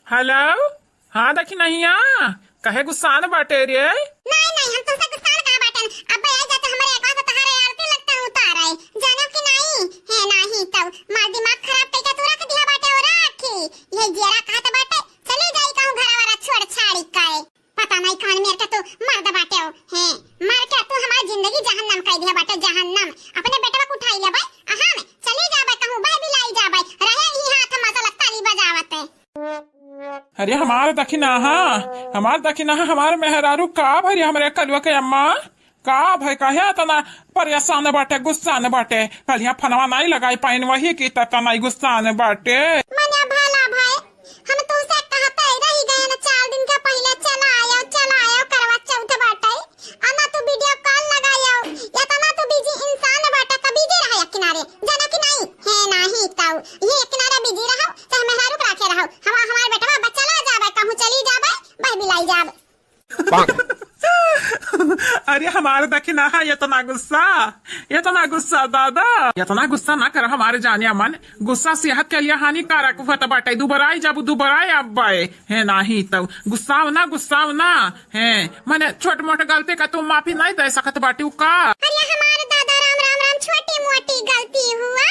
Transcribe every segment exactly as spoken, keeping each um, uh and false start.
हेलो, हाँ दखिनहिया, काहे गुस्सान बाटे रे? नाहीं, नाहीं, हम तुमसे गुस्सान का बाटेन। अब आई जाते हमरे एक बात तहारे आरती लगता उतार आए, जानो कि नाहीं? हे नाहीं तउ, मार दिमाग खराब कइके तू रख दिया बाटे, ओ राखी। यही जियरा कहत बाटे, चली जाई कहूँ घरा वरा छोड़ छाड़ी काए। पता नाहीं कौन मेर के तू मर्द बाटे हो, हैं? मार के तू हमार जिंदगी जहन्नम कइ दिया बाटे, जहन्नम। अपने बेटवा के उठाई लेबै, आ हम चली जाबै कहूँ, बह बिलाई जाबै, रहे ही हाथ मसल ताली बजावत। अरे हमार दखिनहा, हमार दखिनहा, हमार मेहरारू का भरी हमरे कलुआ के अम्मा? का भय, काहे अतना परेशान बाटे, गुस्सान बाटे? कलिया फनवा नाहीं लगाई पाइन, वही की ततना गुस्सान बाटे। मने भला भय, हम तुमसे कहते रही गए ना, चार दिन के पहिले चला आयो, चला आयो, करवा चौथ बाटे। आ ना तू वीडियो कॉल लगायो, इतना तू बिजी इंसान बाटे, त बिजी रहा एक किनारे, जाना कि नाहीं? हे नाहीं तउ, ये एक किनारे बिजी रहो, चाहे मेहरारू के राखे रहो, हम, हमार बेटवा बस चला जाबे, कहूँ चली जाबे, बह बिलाई जाबे। अरे हमार दखिनहा, इतना गुस्सा, इतना गुस्सा दादा, इतना गुस्सा ना कर हमारे जाने मन। गुस्सा सेहत के लिए हानिकारक होत बाटे। दुबराई जब दुबराई अब बाए, हे नाहीं तउ गुस्साव ना, गुस्साव ना। हे मने छोट मोट गलती का तू माफी नाहीं दे सकत बाटू का? अरे हमार दादा, राम राम राम, छोटी मोटी गलती हुआ।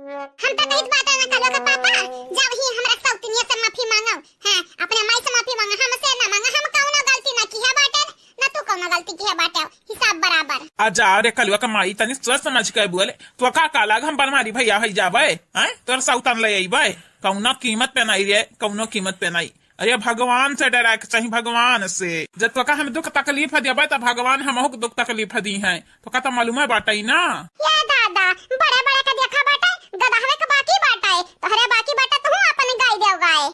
हम तो कहित बाटे ना कलुआ के पापा, जब ही हमरा सौतनिया से माफी मांगो। हाँ, अपने माई से माफी मांगा, हमसे ना मांगा। हम कउनो गलती ना किहे बाटे, ना तू कउनो गलती किहे बाटे। हिसाब बराबर। आ जा रे कलुआ के माई, तनी सोच समझ के बोल। तो का, का लाग हम बनवारी भैया होइ जाबे, हैं? तोर सौतन ले अइबे? कउनो कीमत पे नाहीं रे, कउनो कीमत पे नाहीं। अरे भगवान से डराए के चाही, भगवान से। जब तोका हम दुख तकलीफ देबे, त भगवान हमहू के दुख तकलीफ दीहैं। तोका त मालूम है बाटइ ना। ये दादा, बड़े बड़े के देखा बाटे, गदहवे के बाकी बाटे, तोहरे बाकी बाटे, तू अपन गाय देव गाय।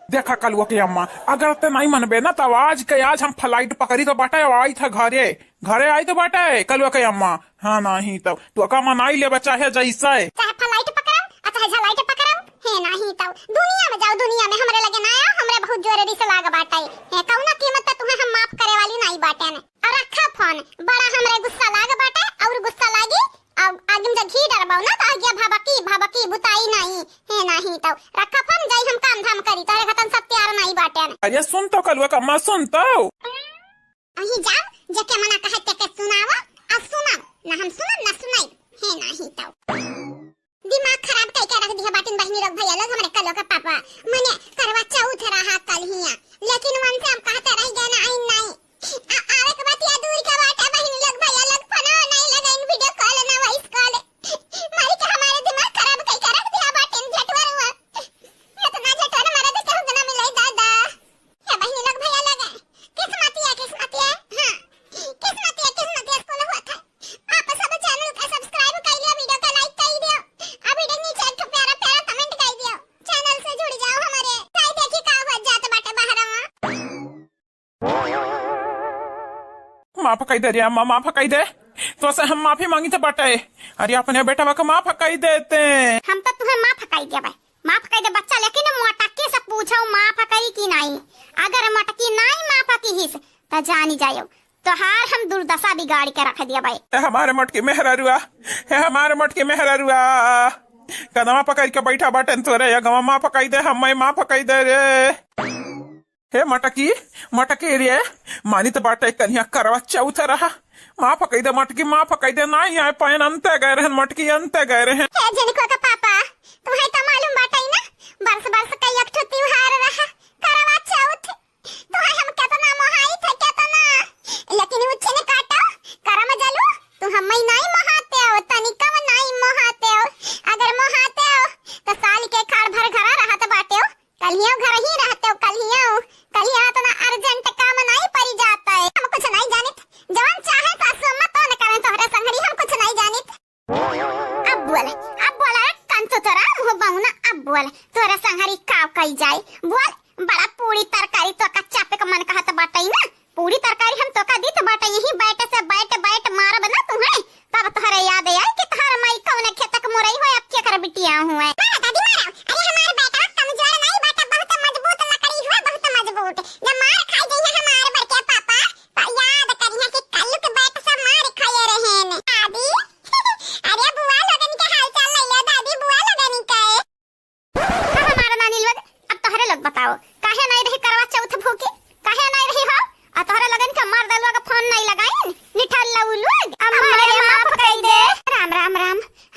देखा कलुआ के अम्मा, अगर ते नाहीं मनबे ना, तब आज के आज हम flight पकड़ी तो बाटे, आई था घरे, घरे आई तो बाटे कलुआ के अम्मा। हाँ, नाहीं तउ तोका मनाई लेबे चाहे जइसे। चाहे flight पकड़ो, आ चाहे झलाइट पकड़ो, हे नाहीं तउ दुनिया में जाओ, दुनिया में हमरे लगे ना आओ, हमरे बहुत जरूरी से लाग बाटे। हे, कउनो कीमत पे तुम्हें हम माफ करे वाली नाहीं बाटेन। और रखा फोन, बड़ा हमरे गुस्सा लाग बाटे और गुस्सा लागी। अब आगे में जब घी डरबाओ ना, तो आगे भबकी, भबकी बुताई नाहीं, हे नाहीं तउ रखा फोन, जाई हम काम धाम करी, तोरे खतन सब तैयार नाहीं बाटेन। अरे सुन तो कलुआ के अम्मा, सुन तो। अहीं जाओ, जेके मना कहे तेके सुनावा, अब सुनाओ, ना हम सुनब, ना सुनाई, हे नाहीं तउ। दिमाग खराब कइके रख दिहे बाटिन बहिनी लोग, भैया लोग, हमरे कलुआ के पापा। मने करवा चौथ रहा कलहिया, लेकिन वनसे हम कहते रह गए ना, आइन नाहीं। आ, आवे के बात या दूर के बात है, बहिनी लोग, भैया लोग, फोन नाहीं लगाइन, वीडियो कॉल ना, वॉइस कॉल। मारी के हमारे दिमाग खराब कइके रख दिहे बाटिन झटवरुआ। इतना झटवर मरद केहू के ना मिले दादा। हे बहिनी लोग, भैया लोग, किस्मतिया, किस्मतिया, हाँ, किस्मतिया, किस्मतिया कुल हुआ था। आप सब चैनल का सब्सक्राइब कर लिया, वीडियो का लाइक कर दियो, आ वीडियो नीचे एक ठो प्यारा प्यारा कमेंट कर दियो। चैनल से जुड़ जाओ हमारे, काहे देखी का हो जात बाटे बहरवा। माफ कइ दे रे अम्मा, माफ कइ दे। तोसे हम माफी मांगित बाटे। अरे अपने बेटवा के माफ कइ देते। हम तो तुम्हें माफ कइ देबे, माफ कइ दे बच्चा, लेकिन मोटकी से पूछो माफ करी कि नाहीं। अगर मोटकी नाहीं माफ किहिस त जानी जायो, तोहार हम दुर्दशा बिगाड़ के रख देबे। हे हमारे मोटकी मेहररुआ, हे हमारे मोटकी मेहररुआ, कदमा पकड़ के बैठा बाटेन तोरे, या गवा माफ कइ दे, हम्मे माफ कइ दे रे। हे मटकी, मटकी रे, मानित बाटे कन्हिया करवा चौथ रहा। माफ कइ दे मटकी, माफ कइ दे, नाहीं आए पाएन, अंते गए रहेन मटकी, अंते गए रहेन। हे झिनकुआ के पापा, तुम्हें तो मालूम बाटे ना, बरस बरस कई एक ठो त्योहार रहा, करवा चौथ। तुम्हें हम केतना मोहाई थे, केतना। लेकिन उ छिन काटो, करम जलू, तू हम्मे नाहीं मोहाते हो, तनिका नाहीं मोहाते हो। अगर मोहाते हो, तो साल के खाड़ भर घरा रहत बाटे हो। कल्हियों घर ही रहते हो, कल्हियों, कल्हियों इतना अर्जेंट काम नाहीं पड़ी जाता है। हम कुछ नाहीं जानित, जवन चाहे सासू अम्मा तौन करें तोहरे संघरी, हम कुछ नाहीं जानित। अब बोल, अब बोल रे कंचो तोरा मुँह बउना, अब बोल, तोरा संघरी का कई जाए, बोल। बड़ा पूरी तरकारी तोका चापे का मन कहत बाटई ना, पूरी तरकारी हम तोका दीत बाटे, यहीं बैठ से बैठ बैठ मारब ना तुहें, तब तोहरे याद आई कि तोहर माई कौने खेत के मुरई हो, अब केकर बिटिया हुए। मारा दादी मारा, अरे हमार बेटा कमजोर नहीं बाटे, बहुत मजबूत लकड़ी हुए, बहुत मजबूत। जब मार खा जइहे हमार बड़के पापा, तो याद करिहे कि कल्लू के बैठ से मार खाए रहेन। दादी, अरे बुआ लोगन के हाल चाल ले लो दादी, बुआ लोगन के। हाँ, हमारा नानी लोग, अब तोहरे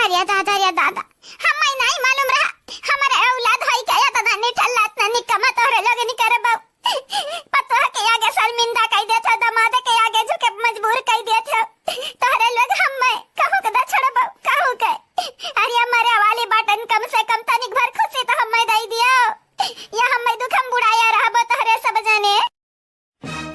अरे दादा, अरे दादा, हम्मै नाहीं मालूम रहा, हमरे औलाद होइके एतना निठल्ला, एतना निकम्मा तोहरे लोगन करबो। पतोह के आगे शर्मिंदा कइ देत हो, दमाद के आगे झुके मजबूर कइ देत हो। तोहरे लोग हम्मै कहूँ के दा छोड़बो, कहूँ के। अरे मरे वाली बाटन, कम से कम तनिक भर खुशी तो हम्मै दइ दियो। या हम्मै दुख हम बुढ़ाया रहबो तोहरे सब जने।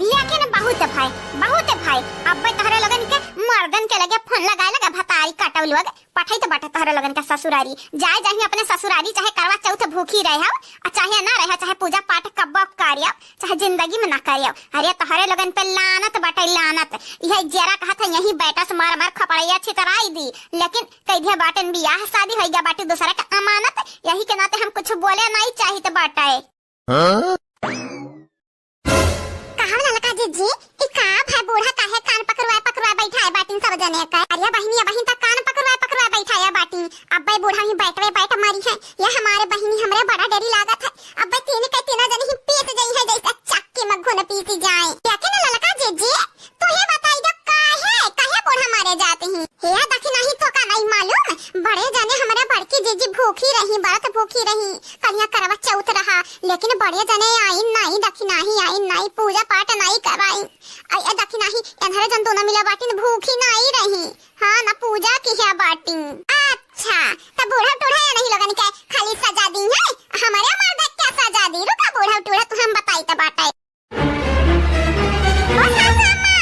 लेकिन बहुत भाई, बहुत भाई, अब्बै तोहरे लोगन के मर्दन के लगे फोन लगाए लगे, भतारी काटउ लोग, पठइत बाटे तोहरे लोगन के ससुरारी। जाए जाही अपने ससुरारी, चाहे करवा चौथ भूखी रहे हो, आ चाहे ना रहे, चाहे पूजा पाठ कब्बो करियो, चाहे जिंदगी में ना करियो। अरे तोहरे लोगन पे लानत बाटे, लानत। इहे जेरा कहत है, यहीं बैठस मार मार खपड़ैया छितराई दी, लेकिन कइ दिहे बाटन बियाह शादी होइ गया बाटे दूसरा के अमानत, यही के नाते हम कुछ बोले नाहीं चाहित बाटे। हाँ? कहा ललका जिज्जी, ई का भय बूढ़ा काहे कान पकड़वाए पकड़वाए बैठाए बाटिन सब जने के? अरे बहिनी, बहिन त कान पकड़वाए पकड़वाए बैठाए बाटिन। अब्बै बूढ़ा ही बैठवे बैठ मरी है। ये हमारे बहिनी, हमरे बड़ा डरी लागत है। अब्बै तीन के तीनों जने ही पीस जइहैं जैसे चक्की में घुन पीसी जाए। क्या के ना ललका जिज्जी, तू ही बताई दे काहे, काहे बूढ़ा मारे जात ही? हे दखिनाही, तोका नाहीं मालूम? बड़े जने हमरे बड़की जिज्जी भूखी रही, बरत भूखी रही। कलिया करवा चौथ रहा, लेकिन बड़े जने आइन नाहीं, दखिनाही आइन नाहीं, पूजा पाठ नाहीं कराइन। अइ ए दखिनाही, एन्हरे जन दोनों मिला बाटिन भूखी नाहीं रही। हाँ, ना पूजा किहे बाटिन। अच्छा, त बूढ़ा टूढ़ा एनही लोगन के खाली सजा दिहैं, हमरे मर्द के सजा दी। रुका बूढ़ा टूढ़ा, तू हम बताइत बाटे। ओ सासू अम्मा,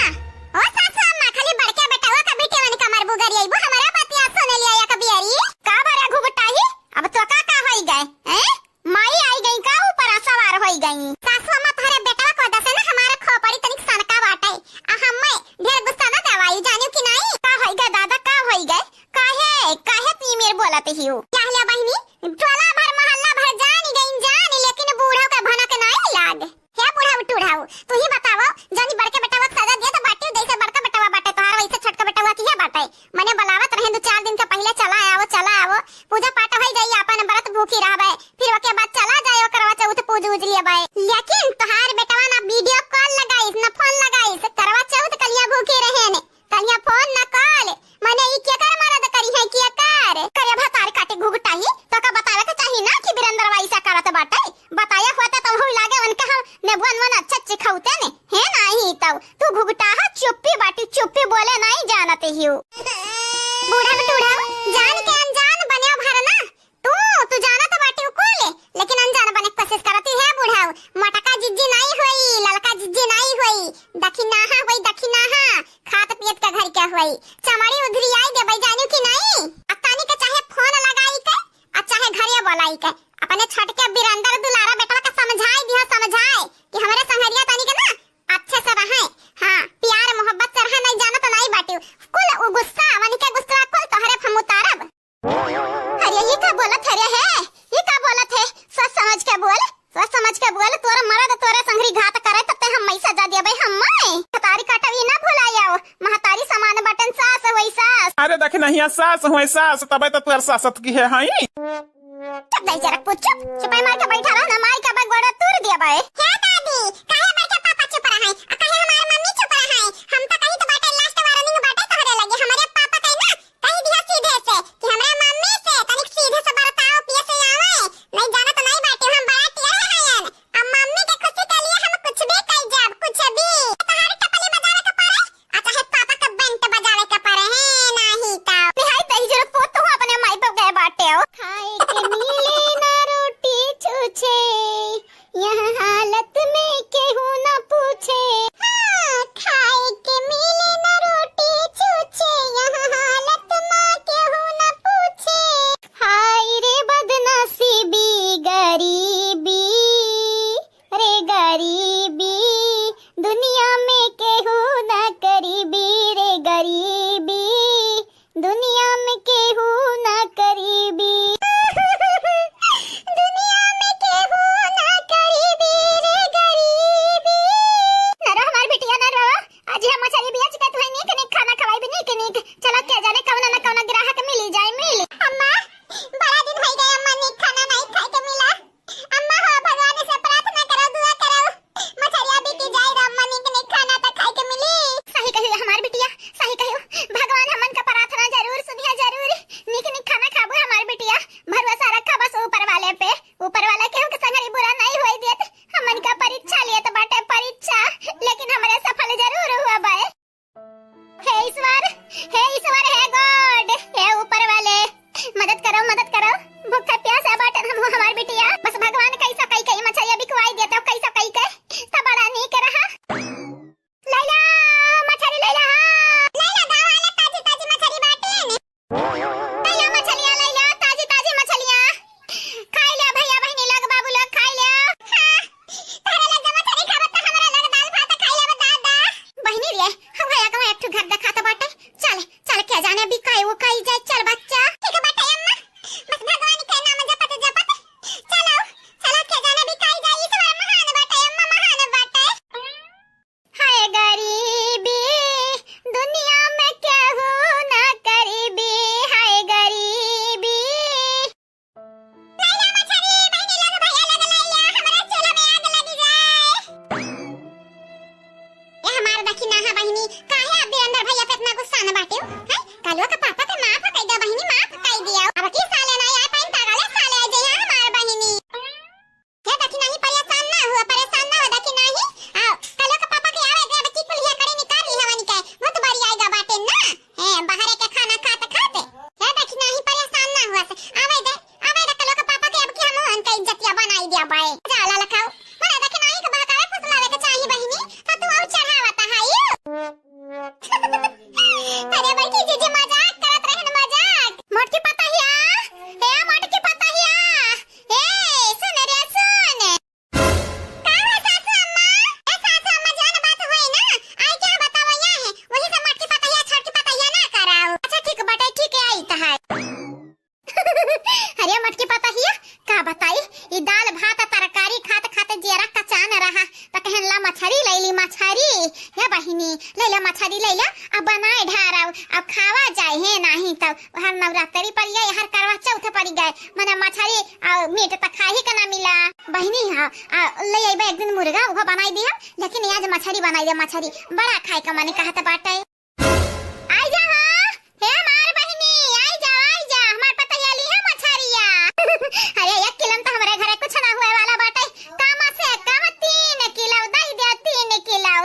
ओ सासू अम्मा, खाली बड़के बेटवा का बिटियवन का मरबू गरियइबू, हमरे बतिया सुन लिया एक बियरी। का बरे घुघुटाही, अब तोका का होइ गए, हैं? माई आइ गई का, ऊपर सवार होइ गई? सासू अम्मा, तोहरे बेटवा को दसे ना हमार खोपड़ी तनिक सनका बाटे, आ हम्मै ढेर गुस्सा ना देवाई, जानियो कि नाहीं? का होइ गए दादा, का होइ गए? काहे, काहे तीमिर बोलत हियो? क्या लिया बहिनी, टोला भर मोहल्ला भर जान गइन जान, लेकिन बूढ़ा के भनक नाहीं लाग। हे बुढ़ऊ टुढ़ऊ, तू ही बतावो, जौनी बड़के बेटवा के सजा दिया तो बाटिउ, जैसे बड़का बेटवा बाटे तोहार, वैसे छोटका बेटवा किहे बाटे? मने बुलावत रहे दू चार दिन के पहिले, "चला आवो, चला आवो, पूजा पाठ होइ जाई, आपन बरत भूखी रहबे, फिर ओके बाद चला जाए करवा चौथ पूज उज लेबे।" लेकिन तोहार बेटवा ना video call लगाइस, ना phone लगाइस, करवा चौथ कलिया भूखी रहे ने। कलिया phone न call, मने ई केकर मरद करिहैं, केकर? करे भतार काटे घुघुटाही, तोका बतावे के चाही ना कि बिरेंदरवा ऐसा करत बाटे। बताया होता तो हो लागे उनके हम नेबुआ नवन अच्छे अच्छे खौते ने, हे नाही तो तू घुघुटाहा चुप्पी बाटी, चुप्पी बोले नाही जानत हियो। बूढ़ा बटूढ़ा, जान के अनजान बने भरना, तू, तू जानत बाटी उ कुल, लेकिन अनजान बने के कोशिश करत ही है बुढ़ऊ। मोटका जिज्जी नाई होई, ललका जिज्जी नाई होई, दखिनाहा होई, दखिनाहा, खात पियत के घर के होई। चमड़ी उधरी आई देबै, जानिउ कि नाई? आ तनी के चाहे phone लगाई के, आ चाहे घरे बोलाई के, अपने छोटके बिरंदर दुलारा बेटवा के समझाई दिहा, समझाए कि हमरे संघरिया तनी के ना अच्छे से रहे। हाँ, प्यार मोहब्बत से रहे, नहीं जानत नाई बाटी। कुल उ गुस्सा, वनिके गुस्सा कुल तोहरे हम उतारब। अरे, ई का बोलत है रे, हे? ई का बोलत है? सोच समझ के बोल, सोच समझ के बोल। तोर मरद तोरे संघरी घात करे, तब ते हम सजा देबै, हम। महतारी काटवी ना भुलायव, महतारी समान बटन सास होई सास। अरे, दखिनहिया सास होई सास, तबै तो तोर सासत की है, हई। चुप दई जरा, चुप, चुप, चुपाई मार के बैठा रह ना, मार के अब गोड़ा तूर देबै। हे दादी, काहे बैठे पापा चुप रहे, आ काहे हमार मम्मी चुप रहे? हम तो कही तो बाटे, last warning बाटे तोहरे लगे, हमरे पापा कही ना, कहि दिहा सीधे से कि हमरा मम्मी से तनिक सीधे से बरताव, पिए से आवे। नहीं जानत नहीं बाटे, हम बड़ा टेढ़े हयन। अब मम्मी के खुशी के लिए हम कुछ भी कइ जाब, कुछ भी। तोहार टपली बजावे के पड़े, आ चाहे पापा के बैंट बजावे के पड़े, हैं, नाही तो। निहाई दही जरा पोत हो अपने माई बाप गए बाटे हो। खाए के मिले ना रोटी छूछे, यहाँ हालत आवे दे, आवे दे, कलवा के पापा के अब की हम उनका इज्जतिया बनाई दिया बाए। जा ललकाऊ, मने देखे नाही के बहकावे फुसलावे के चाही बहिनी, तो तू और चढ़ावत है। अरे बड़की जीजी मजाक करत रहन, मजाक। मोटकी पतहिया, ए मोटकी पतहिया, ए सुन रे सुन। का हो सासू अम्मा? ए सासू अम्मा, जौन बात होई ना, आई क्या बतावैया है, वही से मोटकी पतहिया छोटकी पतहिया ना कराओ। अच्छा ठीक बाटे, ठीक है, आई त है। अरे मोटकी पतहिया, का बताई, ई दाल भात तरकारी खात खात जियरा कचान रहा, त कहन ला मछरी लैली, मछरी। हे बहिनी, लैला मछरी लैला, अब बनाए ढारब, अब खावा जाए, हे नाही तब हर नवरात्रि पर ये हर करवा चौथ पड़ी गए, मने मछरी और मीट त खाही के ना मिला। बहिनी, हाँ, आ, ले अइबे एक दिन मुर्गा, उहो बनाई दिया, लेकिन आज मछरी बनाई दे, मछरी बड़ा खाए के मने कहत बाटे। आई जा हो, हे हमार बहिनी, आई जा, आई जा, हमार पतैया ली है मछरिया। अरे एक किलो में तो हमारे घरे कुछ ना हुए वाला बाटे, कम से कम तीन किलो दे दे, तीन किलो।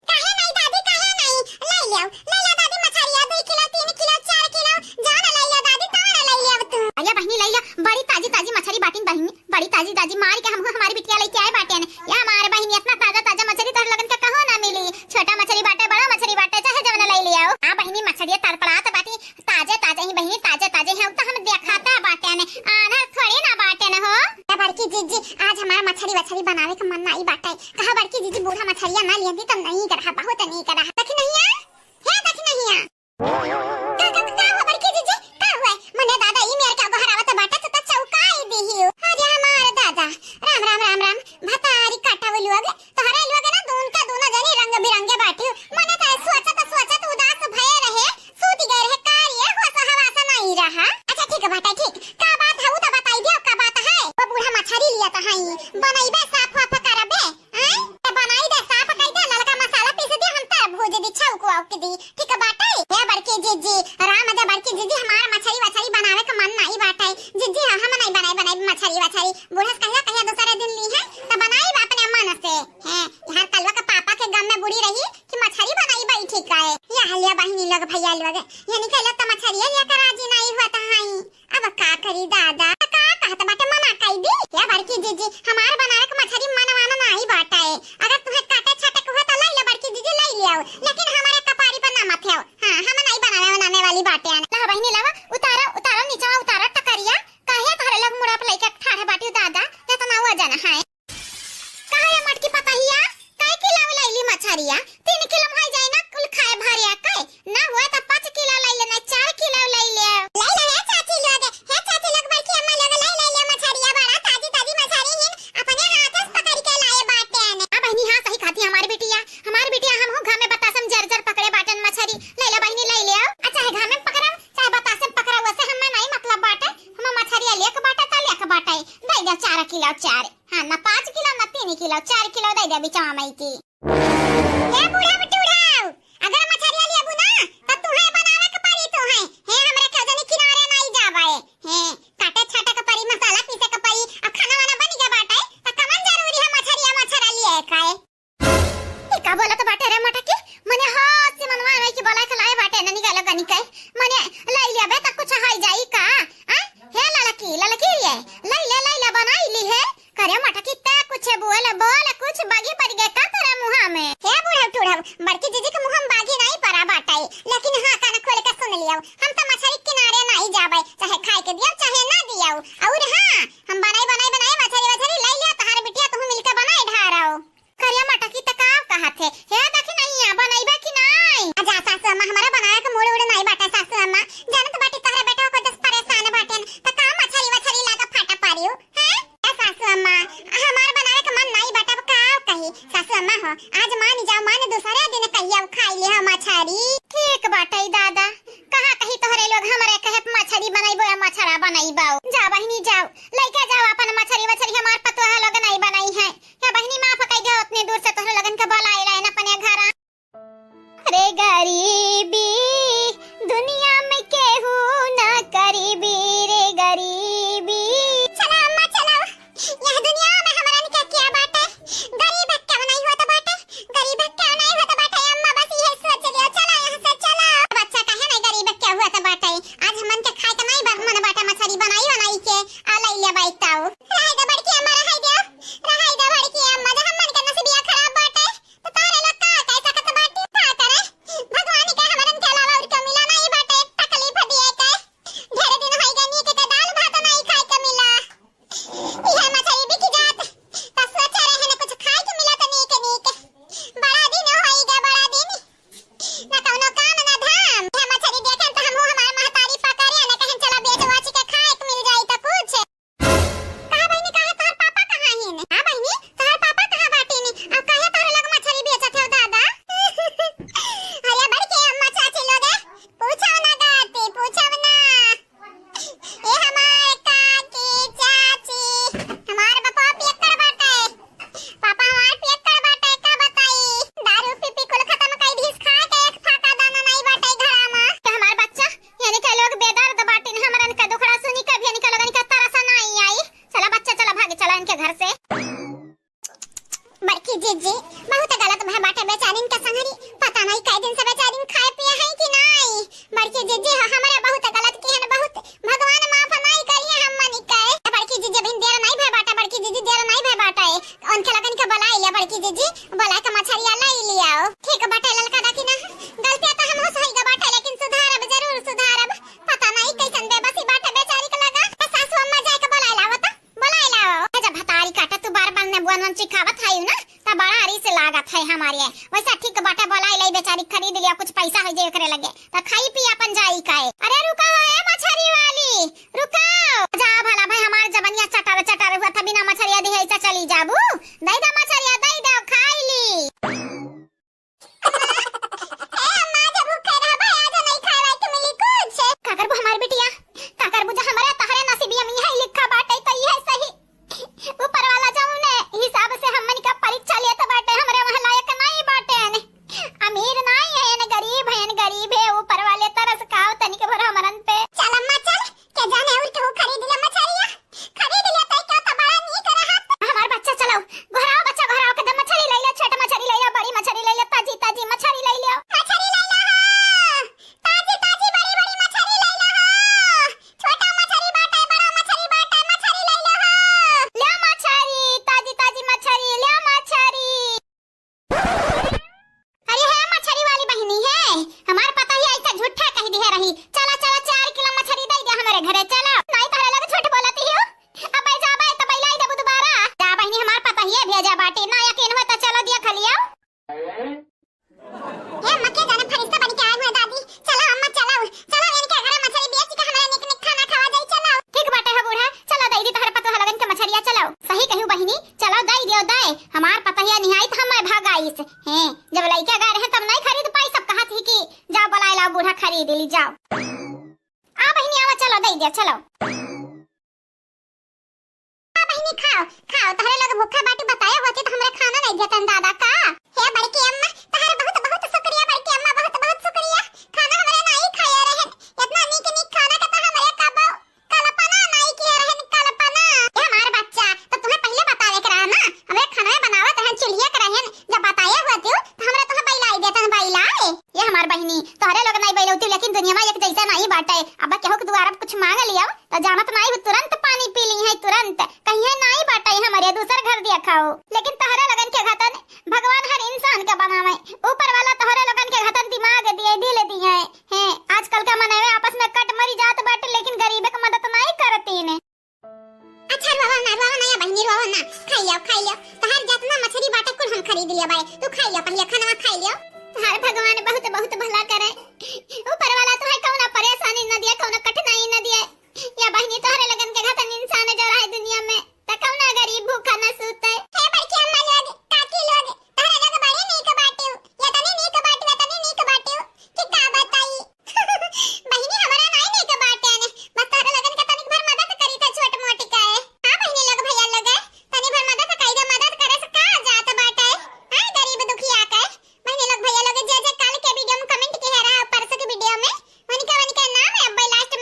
काहे नहीं दादी, काहे नहीं? ले लियो, ले ला दादी मछरिया, दो किलो, तीन किलो, चार किलो, जौन ले लियो दादी, तौन ले लियो तू। अरे बहिनी ले लियो, बड़ी ताजी ताजी मछरी बाटिन बहिनी, बड़ी ताजी ताजी, मारी के हमहू हमारी बिटिया लेके आए बाटे ने। या हमारे बहिनी इतना ताजा ताजा मछरी तोहरे लोगन के कहूँ ना मिली, छोटा मछरी बाटे, बड़ा मछरी बाटे, चाहे जवन ले लियो। हाँ बहिनी मछरिया तड़पड़ात बाटी, ताजे ताजे ही बहिनी, ताजे ताजे ही, अब तो हम देखाता बाटे ने, आन्हर थोड़ी ना बाटे ने हो। ए बड़की जीजी, आज हमार मछरी वछरी बनावे के मन नाई बाटे। कहा बड़की जीजी, बूढ़ा मछरिया ना लियंती त नीक रहा, बहुत नीक रहा। दखिनहिया, हे दखिनहिया। का, का, का हुआ बड़की जीजी? का हुआ? मने दादा, ई मेर का गोहरावत बाटे, तू त चौकाई दिहियो। अरे हमार दादा, राम, राम, राम, राम, भतारी काटा वो लोग, तोहरे लोग ना दून का दूना जनी रंग बिरंगे बाटियो। मने त सोचत, सोचत उदास भये रहे, सूत गए रहे, का रे, होश हवास नहीं रहा। अच्छा ठीक बाटे, ठीक, का बात है, उ त बताई दियो, का बात है? वो बूढ़ा मछरी लिया त हई, बनइबे साफ वाफ करबे? हैं? ते बनाई दे, साफ कई दे, ललका मसाला पीस दे, हम तर भूज दी, छौक वौक दी। ठीक बाटे? हे बड़की जीजी, राम दे बड़की जीजी, हमार मछरी वछरी बनावे के मन नाई बाटे। जीजी, हम नाई बनाई, बनाई मछरी वछरी। बूढ़ा से कहिया, कहिया दूसरे दिन ली है, त बनाई बा अपने मन से। हैं, हर कलवा के पापा के गम में बुड़ी रही कि मछरी बनाई बैठी काए। या हलिया बहिनी लोग, भैया लोग, ये निकल त मछरिया लिया के राजी नाई हुआ त हई। अब का करी दादा, का कहत बाटे, मना कई दी? या बड़की जीजी, हमार बनावे के मछरी मनवाना नाही बाटे। अगर तुहे काटे छाटे के हुए त लई ले बड़की जीजी, लई ले आओ, लेकिन हमारे कपारी पर ना मत आओ। हाँ, हम नहीं बनावे बनाने वाली बाटे। ला बहिनी लावा, उतारा, उतारा, नीचवा उतारा टकरिया। काहे तोहरे लोग मुड़ा पे लइके ठाढ़े बाटी दादा, इतना वजन है। कहा ये मोटकी पतहिया, कै किलो लैली मछरिया? तीन किलो में होइ जाई ना, कुल खाए भरिया कै। ना हुआ त पाँच किलो लैले, ना चार किलो लैले। लैले हे चाची लोग, हे चाची लोग, बड़की अम्मा लोग, लैले, लैले मछरिया, बड़ा ताजी, ताजी मछरी हिन, अपने हाथ से पकड़ के लाए बाटे ने। हाँ बहिनी, हाँ सही कहती हमारी बिटिया, हमारी बिटिया हम हो घर में बतासम जर जर पकड़े बाटन मछरी। लैले बहिनी, लैले। अच्छा है घर में पकड़म, चाहे बतासे पकड़े, वैसे हमें नहीं मतलब बाटे, हम मछरिया लेक बाटे त लेक बाटे, दे दे चार किलो चार। हाँ, ना पाँच किलो, ना तीन किलो, चार किलो दे दे बिचवा माई की। हे बूढ़ा बटूढ़ा, अगर मछरिया लेबू ना, त तुहे बनावे के पड़ी तुहे। हे हमरे के जनी किनारे नाई जाबे। हे काटे छाटे के पड़ी, मसाला पीसे के पड़ी, आ खाना वाना बन गया बाटे, त कवन जरूरी है मछरिया मछरा लिए काए? ई का बोलत बाटे रे मोटकी? मने हाथ से मनवा नहीं कि बोला के लाए बाटे ननी गलो गनी के। मने लाई लेबे त कुछ हाई जाई का? आ? हे ललकी, ललकी रे, लाई ले, लाई ले, बनाई ली है। करे मोटकी, ते कुछ बोल, बोल, कुछ बागी पड़ गए का तोरा मुहा में? हे बूढ़ा टूढ़ा, बड़की जीजी के मुहा में बागी नहीं पड़ा बाटे, लेकिन हाँ, कान खोल के सुन लियो, हम तो मछरी किनारे नहीं जाबे, चाहे खाए के दियो, चाहे ना दियो। और हाँ, हम बनाई, बनाई, बनाई मछरी, मछरी लाई लियो, तहार बिटिया तुहू मिलके बनाई ढारो। करिया मोटकी त का कहत है? हे दखिनहिया, बनइबे कि नाई? आ जा सासू अम्मा, हमारा बनावे के मूड उड़ नाई बाटे सासू अम्मा। जानत बाटी तोहरे बेटवा को दस परेशान बाटेन, त का मछरी वछरी लागा फाटा पारियो, हैं? ए सासू अम्मा, हमार बनावे के मन नाई बाटे, अब का कही? सासू अम्मा हो, आज मान जाओ, मान दूसरे दिन कहिया खाई ले हम मछरी। ठीक बाटे दादा, कहा कही तोहरे लोग हमरे कहे मछरी बनइबो या मछरा बनइबो। जा बहिनी जाओ, लइके जाओ अपन मछरी वछरी, हमार पतोह लोग नाई बनई है। हे बहिनी, माफ कई दे, उतने दूर से तोहरे लोगन के बोलाए रहे न अपने घरा। रे गरीबी, दुनिया में केहू ना करीबी, रे गरीबी। चला अम्मा, चला। यह दुनिया में हमरन के क्या बाटे? गरीब के नहीं होत बाटे, गरीब के नहीं होत बाटे अम्मा, बस यह सोच लियो। चला यहाँ से, चला। बच्चा काहे नहीं गरीब के होत बाटे? आज हमन के खाए के नहीं बा, अरे, वैसा ठीक बाटे, बोलाई लाई बेचारी, खरीद लिया, कुछ पैसा होइ जाए एकरे लगे, त खाई पी अपन जाई काए। अरे रुका हो, ए मछरी वाली, रुका। जा भला भाई, हमार जबनिया चटर चटर हुआ, तभी ना मछरिया दिहे, ऐसा चली जाबू। दई दे मछरिया, दई दे, खाई ली। ए अम्मा, जब भूखे रहबा, आज नहीं खाए के मिली कुछ। का करबू हमार बिटिया, का करबू, जो हमरे तहरे नसीबिया में यही लिखा बाटे, त यह सही। ऊपर वाला जौने हिसाब से हमन का परीक्षा लेत बाटे, हमरे वहाँ लायक नहीं बाटे। अमीर नहीं है, गरीब है, गरीब है। ऊपर वाले तरस खाओ तनिक भर हमरन पे। चल अम्मा, चल, के जाने और केहू खरीद ले मछरिया। खरीद ले तो क्या तो बड़ा नीक रहत। हमार बच्चा चलो, घोराओ बच्चा, घोराओ के दे मछरी ले ले, छोट मछरी ले ले, बड़ी मछरी ले ले, ताजी ताजी मछरी ले ले। मछरी ले ले हो, ताजी ताजी बड़ी बड़ी मछरी ले ले हो। छोटा मछरी बाटे, बड़ा मछरी बाटे, मछरी ले ले हो। ले मछरी, ताजी ताजी मछरी, ले मछरी। अरे हे मछरी वाली बहिनी हे, हमार पतोहिया ऐसा झूठा कहि दिहे रही। चला, चला, चार किलो मछरी दे दे हमरे घरे, चला। नहीं तोहरे लगे झूठ बोलती हो। अब जाबे त बैलाई देबू दोबारा। जा बहिनी, हमार पतोहिया भेजा बाटे, ना यकीन हो त चलो दिया खलियो। हे अम्मा, के जाने फरिश्ता बन के आए हुए दादी। चला अम्मा, चला, चला, इनके घरे मछरी बेच के हमरा निक निक खाना खावा जाई, चला। ठीक बाटे हो बूढ़ा, चला दे दी तोहरे पतोह लगन के मछरिया, चला। सही कहू बहिनी, चला दे दियो दे। हमार पतोहिया निहाई त हमें भगाइस। हैं, जब लइका गए रहे तब नहीं खरीद पाई, सब कहत ही कि जाओ बुलाए लाओ बूढ़ा खरीद ली, जाओ। आ बहिनी आवा, चलो दे दिया, चलो। आ बहिनी खाओ, खाओ, तहरे लोग भूखा बाटी बताए होती तो हमरा खाना नहीं देतन दादा का। हे बड़की अम्मा, तहर बहुत बहुत शुक्रिया बड़की अम्मा, बहुत बहुत शुक्रिया। खाना हमरे नहीं खाए रहन, इतना नीक नीक खाना के तो हमरे कबो कल्पना नहीं किए रहन, कल्पना। ये हमार बच्चा, तो तुम्हें पहले बतावे के रहा ना, हमरे खाना बनावत रहन, चुल्हिया के रहन, जब बताए होती तो हमरा तुम्हें बैलाई देतन, बैलाई। ये हमार बहिनी, तोहरे लोग नहीं बैलौती, लेकिन दुनिया में एक जैसा नहीं बाटे। अब केहू के दुआरा कुछ मांग लिया, तो जानत नहीं, तुरंत पानी पी ली है, तुरंत। कहिए नहीं बाटे हमरे, दूसर घर दिया खाओ। लेकिन तोहरे लोगन के घतन भगवान हर इंसान के बनावे। ऊपर वाला तोहरे लोगन के घतन दिमाग दिए, दिल दिए। हैं, आजकल के मनवे आपस में कट मरी जात बाटे, लेकिन गरीब के मदद नहीं करतीन। अच्छा, रोवा ना, रोवा ना, या बहिनी, रोवा ना। खाई लियो, खाई लियो। तोहार जितना मछरी बाटे, कुल हम खरीद लियो बाए। तू खाई लियो, पहले खाना खाई लियो। तोहार भगवान बहुत, बहुत भला करे। ऊपर वाला तोहे कौनो परेशानी न दिए, कौनो कठिनाई न दिए। या बहिनी, तोहरे लगन के घतन इंसान जो रहे दुनिया में, त कौनो गरीब भूखा न सूते। हे बड़की अम्मा लोग, काकी लोग, तोहरे लोग बड़ी नीक बाटियो, या तनी नीक बाटियो, तनी नीक बाटियो, कि का बताई। बहिनी, हमरा नाई नीक बाटे ने, बस तोहरे लगन के तनिक भर मदद करी था छोट मोटी का है। हाँ बहिनी लोग, भैया लोग है, तनी भर मदद करी दे, मदद करे से का जात बाटे, हाँ गरीब दुखिया के। बहिनी लोग, भैया लोग, जे जे काल के वीडियो में कमेंट किहे रहा, परसों के वीडियो में, उनके, उनके नाम है अब लास्ट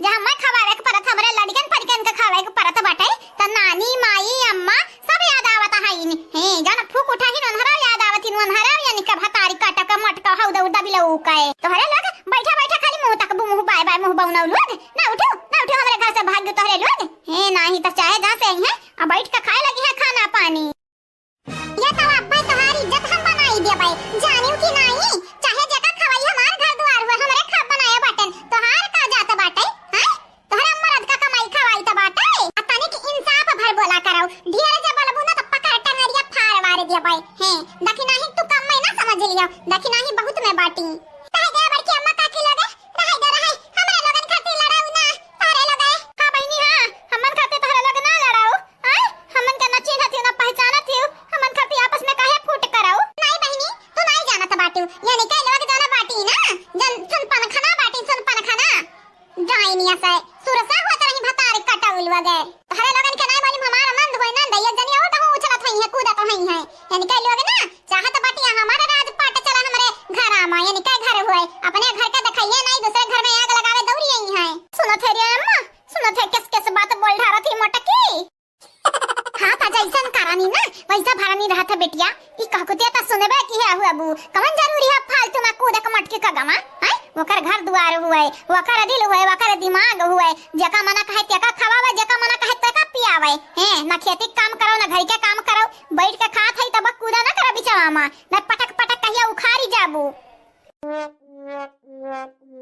जहाँ मैं खवावे के परत, हमरे लड़िकन परिकन के खवावे के परत बाटे, त नानी, माई, अम्मा सब याद आवत हईन। हे, जौन फूक उठाहिन, ओन्हरा याद आवत हिन, ओन्हरा यानी के भतारी काटा के मटका हौदा उदा बिलऊ के। तोहरे लोग बैठा बैठा खाली मुँह तकबू, मुँह बाय बाय, मुँह बउनऊ लोग। ना उठू, ना उठू, हमरे घर से भाग गयो तोहरे लोग। हे, नाही त चाहे जहाँ से आई हैं, आ बैठ के खाए लगी हैं खाना पानी। ये तो अब्बे तोहार इज्जत हम बनाई देबै, जानियो कि नाई? चाहे जेका खवाई, हमार घर दुआर हुए, हमरे खाब बनाए बाटेन, तोहार का जात बाटे? हैं? तोहरा मरद का कमाई खवाई त बाटे? आ तनिक इंसाफ भर बोला करौ, ढेर जे बोलबू ना त पकड़ टंगरिया फाड़ वार देबै। हैं, दखिनाही तू कम में ना समझ लियो, दखिनाही बहुत में बाटी। रह गया बड़की अम्मा काकी लगे, रह गया, रह, हमरे लोगन खातिर लड़ाऊ ना, तोहरे लगे। हाँ बहिनी, हाँ, हमन खातिर तोहरे लगे ना लड़ाऊ। आय, हमन के न चिन्हत हिउ, न पहचानत हिउ, हमन खातिर आपस में काहे फूट करऊ? नाई बहिनी, तू नाई जानत बाटू, यानी के लोग जौन बाटी ना, जौन सुनपनखना बाटी, सुनपनखना। डाइनिया से सुरसा होत रही भतार कटउल वगे। तोहरे लोगन के नाई मालूम, हमार नंद होई नंद, ये जनी और कहूँ उछलत होई है, कूदत होई है। यानी के लोग ना, चाहत बाटी हमारे राज पाट चला हमरे घरा में, यानी के घर हुए, अपने घर के देखइए नाई, दूसरे घर में आग लगावे दौड़ी आई है। सुनत है रे अम्मा, सुनत है, किस किस बात बोल ढारत ही मोटकी। हाँ, त जैसन करानी ना, वैसा भरानी रहत है बेटिया। ई कहकुतिया त सुनबे की है हुआ बू। कवन जरूरी है फालतू में कूदक मटकी का गमा? हैं? ओकर घर दुआर हुए, ओकर दिल हुए, ओकर दिमाग हुए। जेका मना कहे तेका खवावे, जेका मना कहे तेका पियावे। हैं? ना खेती के काम करो, ना घर के काम करो। बैठ के खात है तब कूदा ना करो बिचवा में। ना पटक पटक कहिया उखाड़ी जाबू।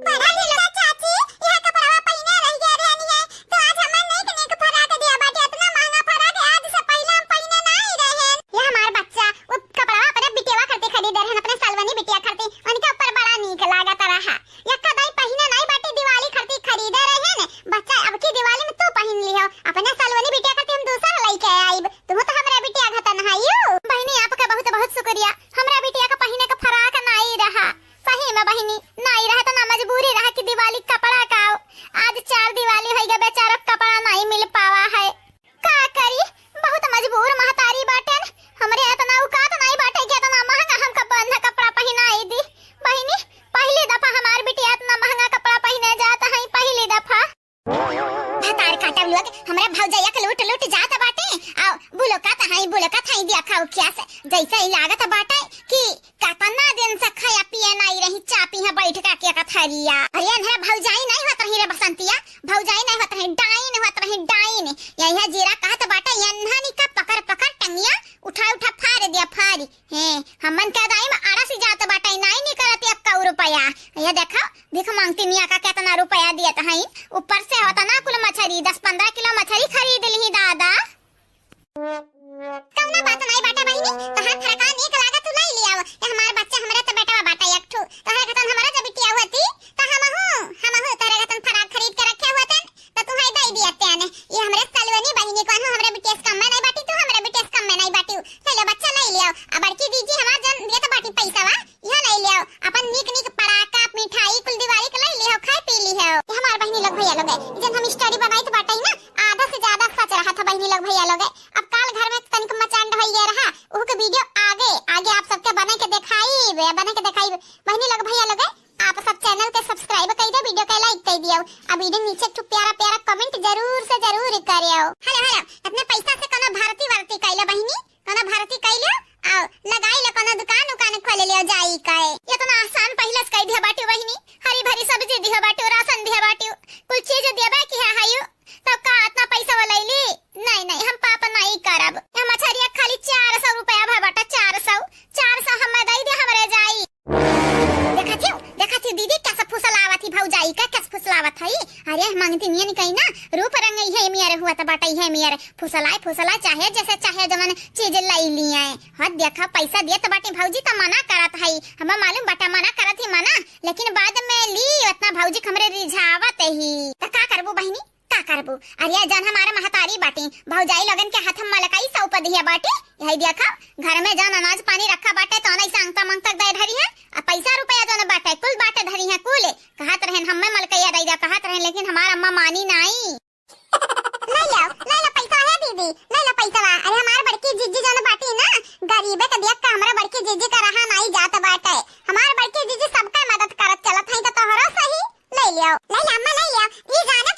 बड़ा ढीला चाची, यह कपड़वा पहिने रह गया रहनी है, तो आज हमर नीक नीक फराक दिया बाटे, इतना महंगा फराक है, आज से पहले हम पहिने नहीं रहे। ये हमार बच्चा, वो कपड़वा अपने बिटिया खातिर खरीदे रहन, अपने सलवनी बिटिया खातिर, उनके ऊपर बड़ा नीक लागत रहा। यक्का दाई पहिने नहीं बाटे, दिवाली खातिर खरीदे रहन, बच्चा अब की दिवाली में तू पहिन लिहो, अपने सलवनी बिटिया खातिर हम दूसरा लेके आइब, तुम तो हमरा बिटिया घतन हइयो। बहिनी आपका बहुत बहुत शुक्रिया, हमरा बिटिया का पहिने का फराक नहीं रहा। सही में बहिनी, नाई रहा त ना मजबूरी रहा कि दिवाली कपड़ा का आओ। आज चार दिवाली होई गए, बेचारा कपड़ा नाई मिल पावा है। का करी, बहुत मजबूर महतारी बाटेन। हमरे इतना औकात नाई बाटे कि इतना महंगा हमका बंधा कपड़ा पहिनाई दी। बहिनी, पहली दफा हमार बिटिया इतना महंगा कपड़ा पहिने जात है, पहली दफा। भतार काटब लोग, हमरा भौजैया के लूट लूट जात बाटे। आउ बुलकत हई, बुलकत हई, देखा उखिया से, जैसे ही लागत बाटे कि कतना दिन से खाया पिए नाई रही, चापी है बैठ का के कथरिया। अरे एन्हरा भौजाई नाई होत रही रे बसंतिया, भौजाई नाई होत रही, डाइन होत रही, डाइन। यही जीरा कहत बाटे, एन्हनी का पकड़ पकड़ टंगिया उठा उठा फाड़ दिया, फाड़ी। हैं, हमन के दाई में अड़स जात बाटे, नाई निकलत एक कौ रुपया। ये देखो, भीख मांगती मियाँ का केतना रुपया दियत हईं, ऊपर से होता ना कुल मछरी, दस पन्द्रह किलो मछरी खरीद लिही दादा। कौनो बात नाई बाटे बहिनी, तोहार फरका नीक लागत तू लई लियाओ। ये हमार बच्चा हमरे त बेटवा बाटे एक ठो, तोहरे खतन हमारा जब बिटिया होती, त हमहू, हमहू तोहरे खतन फराक खरीद के रखे होतन। त तू है दई दिया त्याने। ये हमरे सलवनी बहिनी कौन हो, हमरे बिटिया से कम में नहीं बाटी, तू हमरे बिटिया से कम में नहीं बाटी। ले लो बच्चा, ले लियो। अब बड़की दीदी हमार जन दिया तो बाटी पैसा वा, यह ले लियो। अपन नीक नीक पड़ाका, मिठाई, कुल दिवाली के ले लियो, खाए पी लियो। ये हमार बहिनी लोग भैया लोग है, जन हम story बनाई तो बाटे ना, आधा से ज्यादा सच रहा था बहिनी लोग भैया लोग है। अब काल घर में तनिक मचान ढोई गया रहा, ओह के video आगे, आगे आप सबके बने के दिखाई, बने के दिखाई। बहिनी लोग भैया लोग है, आप सब channel के subscribe कई दे, video के like कई दियो, आ video नीचे एक ठो प्यारा प्यारा comment जरूर से जरूर करियो। Hello, hello, इतने पैसा से कोनो भर्ती वर्ती कैले बहिनी, कोनो भर्ती कैले, आ लगाई ले कोनो दुकान उकान खोल लियो जाई के। इतना आसान पहले से कई दिया बाटी बहिनी, हरी भरी सब्जी दिया बाटी, राशन दिया बाटी, कुल चीज दिया बा कि है हायु, तब का इतना पैसा वाला ली? नहीं, नहीं, हम पाप नहीं करब। हम मछरिया खाली चार सौ रुपया भा बाटा, चार सौ, चार सौ हमें दे दे, हमरे जाई। देखा थियो, देखा थियो दीदी, कैसे फुसलावत ही भौजाई का, कैसे फुसलावत है। अरे, मांगती नियन कही ना, रूप रंग इहे मियर हुआ त बाटा, इहे मियर फुसलाए, फुसलाए, चाहे जैसे, चाहे जवन चीज लाई लिए। हाँ, देखा, पैसा दिए त बाटे भौजी, त मना करत है। हमें मालूम बाटा, मना करत ही मना, लेकिन बाद में ली, उतना भौजी हमरे रिझावत ही। त का करबू बहिनी? का करबू? अरे जान हमारे महतारी बाटी, भौजाई लोगन के हाथ में मलकाई सौंप दिया बाटी। यही देखा, घर में जान अनाज पानी रखा बाटे, तो नहीं सांगता मंगता दे धरी है। आ पैसा रुपया जान बाटे, कुल बाटे धरी है, कुल। कहत रहन हमें मलकैया दे जा, कहत रहन, लेकिन हमार अम्मा मानी नाई। ले लो, ले लो पैसा है दीदी, ले लो पैसा। अरे हमार बड़की जीजी जान बाटी ना, गरीबे के देख के हमरा बड़की जीजी का रहा नाई जात बाटे। हमार बड़की जीजी सबका मदद करत चलत है, तो तोहरो सही। ले लियो, ले ले अम्मा, ले लियो। ई जाने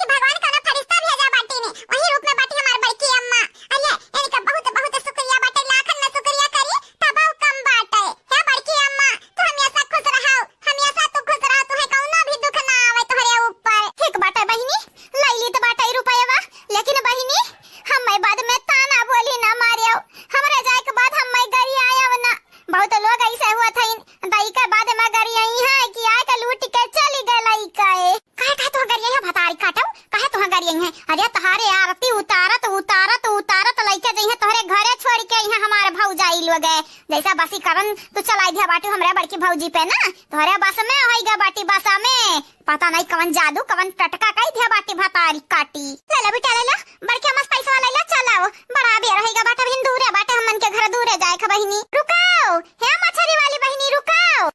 अरे तोहरे आरती उतारत, उतारत, उतारत लइके जइहें तोहरे घरे छोड़ि के इहाँ हमार भौजाई लोग। जइसा बसी करन तू चलाइ दिहा बाटू हमरे बड़की भौजी पे ना, तोहरे बस में होइगा बाटी, बस में। पता नहीं कवन जादू, कवन टटका कइ दिहा बाटी भतारी काटी। ले ला बिटिया, ले ला, बड़की अम्मा से पैसा ले ला, चलाओ। बड़ा बेर होइगा बाटे, अबहिन दूरे बाटे, हमन के घर दूरे जाए क बहिनी। रुकाओ, हे मछरी वाली बहिनी, रुकाओ।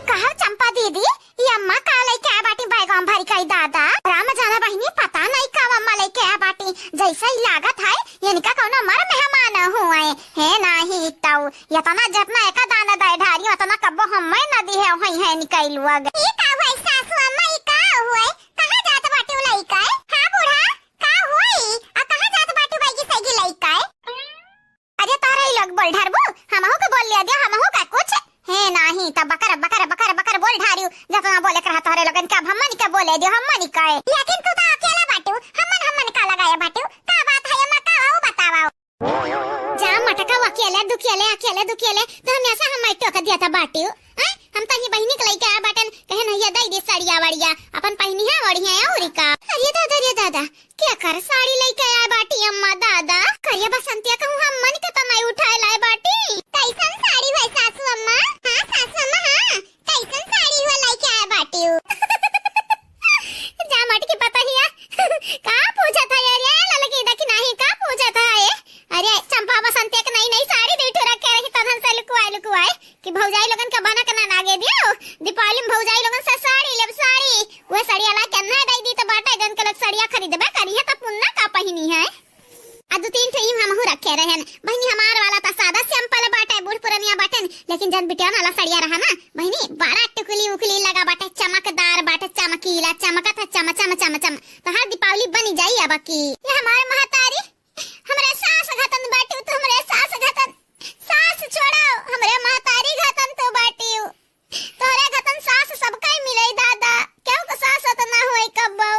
कहो चंपा दीदी, ई अम्मा का लइके आए बाटी बैगवा भरि कइ दादा? राम जाना बहिनी, पता नहीं का अम्मा लइके आए बाटी, जइसे ही लागत है इनका कउनो मर मेहमान हुए। हे नाही तउ, यतना जतना एका दाना दइ ढारी, वतना कब्बो हम्मे न दिहे होइहैं निकइ लोग। ई का हुए सासू अम्मा, ई का हुए? कहाँ जात बाटू लइके? हाँ बूढ़ा, का हुए? आ कहाँ जात बाटू बैगी सैगी लइके? अरे तोहरे ही लोग बोल ढारबू, हमहू के बोल लिया दिया, हमहू का कुछ। हे नाही, तब बकर, बकर, बकर, बकर बोल ढारियो, जतना बोले के रहा तोहरे लोगन के, अब हमन के बोले दियो, हमन के। लेकिन तू तो अकेला बाटू, हमन, हमन का लगाया बाटू, का बात है एमा, का हो बतावा। जा मटका, अकेले दुकेले, अकेले दुकेले, तो हमेशा हम टोक दिया था बाटू। हैं? हम तो ही बहिनी के लइके आए बाटन, कहे नहीं ये दई दी साड़िया वाड़िया, अपन पहिनी है ओढ़ी है और का। अरे दादा, अरे दादा, केकर साड़ी लइके आए बाटी अम्मा दादा? करिया बसंतिया कहूँ हमन के त नाई उठाए लाए बाटी। कइसन साड़ी हुए सासू अम्मा? हाँ सासू अम्मा, हाँ, कइसन साड़ी हुए लइके आए बाटी उ? जा मटकी पतहिया, का पूछत है अरे ललकी देखी नाही, का पूछत है? अरे चंपा बसंतिया के नई नई साड़ी दू ठो रखे रही, तधन से लुकुआए लुकुआए कि भौजाई लोगन के बना के ना लागे दियो। दीपावली में भौजाई लोगन से साड़ी लेब, साड़ी। वह साड़ी अला के ना दई दी त बाटे, जन के लोग साड़िया खरीदबे करी है, त पुन्ना का पहिनी है। आ दू तीन ठो इम हमहू रखे रहन। बहिनी, हमार वाला त सादा simple बाटे, बूढ़ पुरनिया बाटेन, लेकिन जन बिटिया वाला साड़िया रहा ना, बहिनी, बड़ा टुकली उकली लगा बाटे, चमकदार बाटे, चमकीला, चमकत है, चम, चम, चम, चम। तो हर दीपावली बनी जाई अब की। ये हमारे महतारी, हमरे सास घतन बाटू, तू हमरे सास घतन, सास छोड़ाओ, हमरे महतारी घतन तू बाटियो। तोहरे घतन सास सबका मिले दादा, केहू के सास त ना होई कब्बो।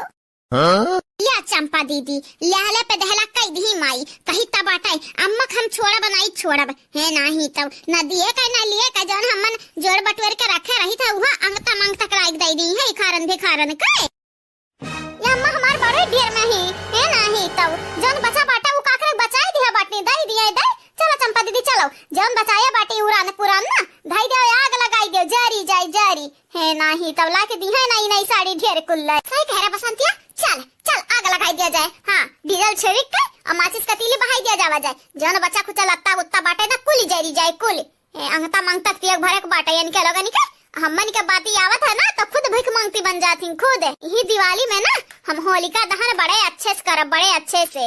हाँ? या चंपा दीदी, लेहले पे देहला कई दी माई, कही त बाटे, अम्मा के हम छोड़ब नाई छोड़ब, हे नाही तब, न दिए के न लिए के, जौन हमन जोड़ बटोर के रखे रही था, उहा अंग तमंग तक लाइक दई दी है, इखारन भिखारन के। या अम्मा हमार बड़े ढेर में ही, हे नाही तब, जौन बचा बाटा उ काकरे बचाई दिया बाटनी, दई दिया दे, चलो चंपा दीदी चलो, जौन बचाया बाटी उरान पुरान ना, धई दे आग लगाई दे, जरी जाई जरी। हे नाही, तब लाके दी है नई नई साड़ी ढेर कुल्ला। सही कह रहे बसंतिया, चल, चल, आग लगाई दिया जाए। हाँ, डीजल छिड़क के और माचिस का तीली बहाई दिया जावा जाए। जौन बच्चा कुचा लत्ता उत्ता बाटे ना, कुली जरी जाए, कुल। ए, अंगता मंगता तियक भरक बाटे, इनके लोगन के, हमन के बाती आवत है ना, तो खुद भीख मांगती बन जाती खुद। यही दिवाली में ना, हम होलिका दहन बड़े अच्छे से करब, बड़े अच्छे से।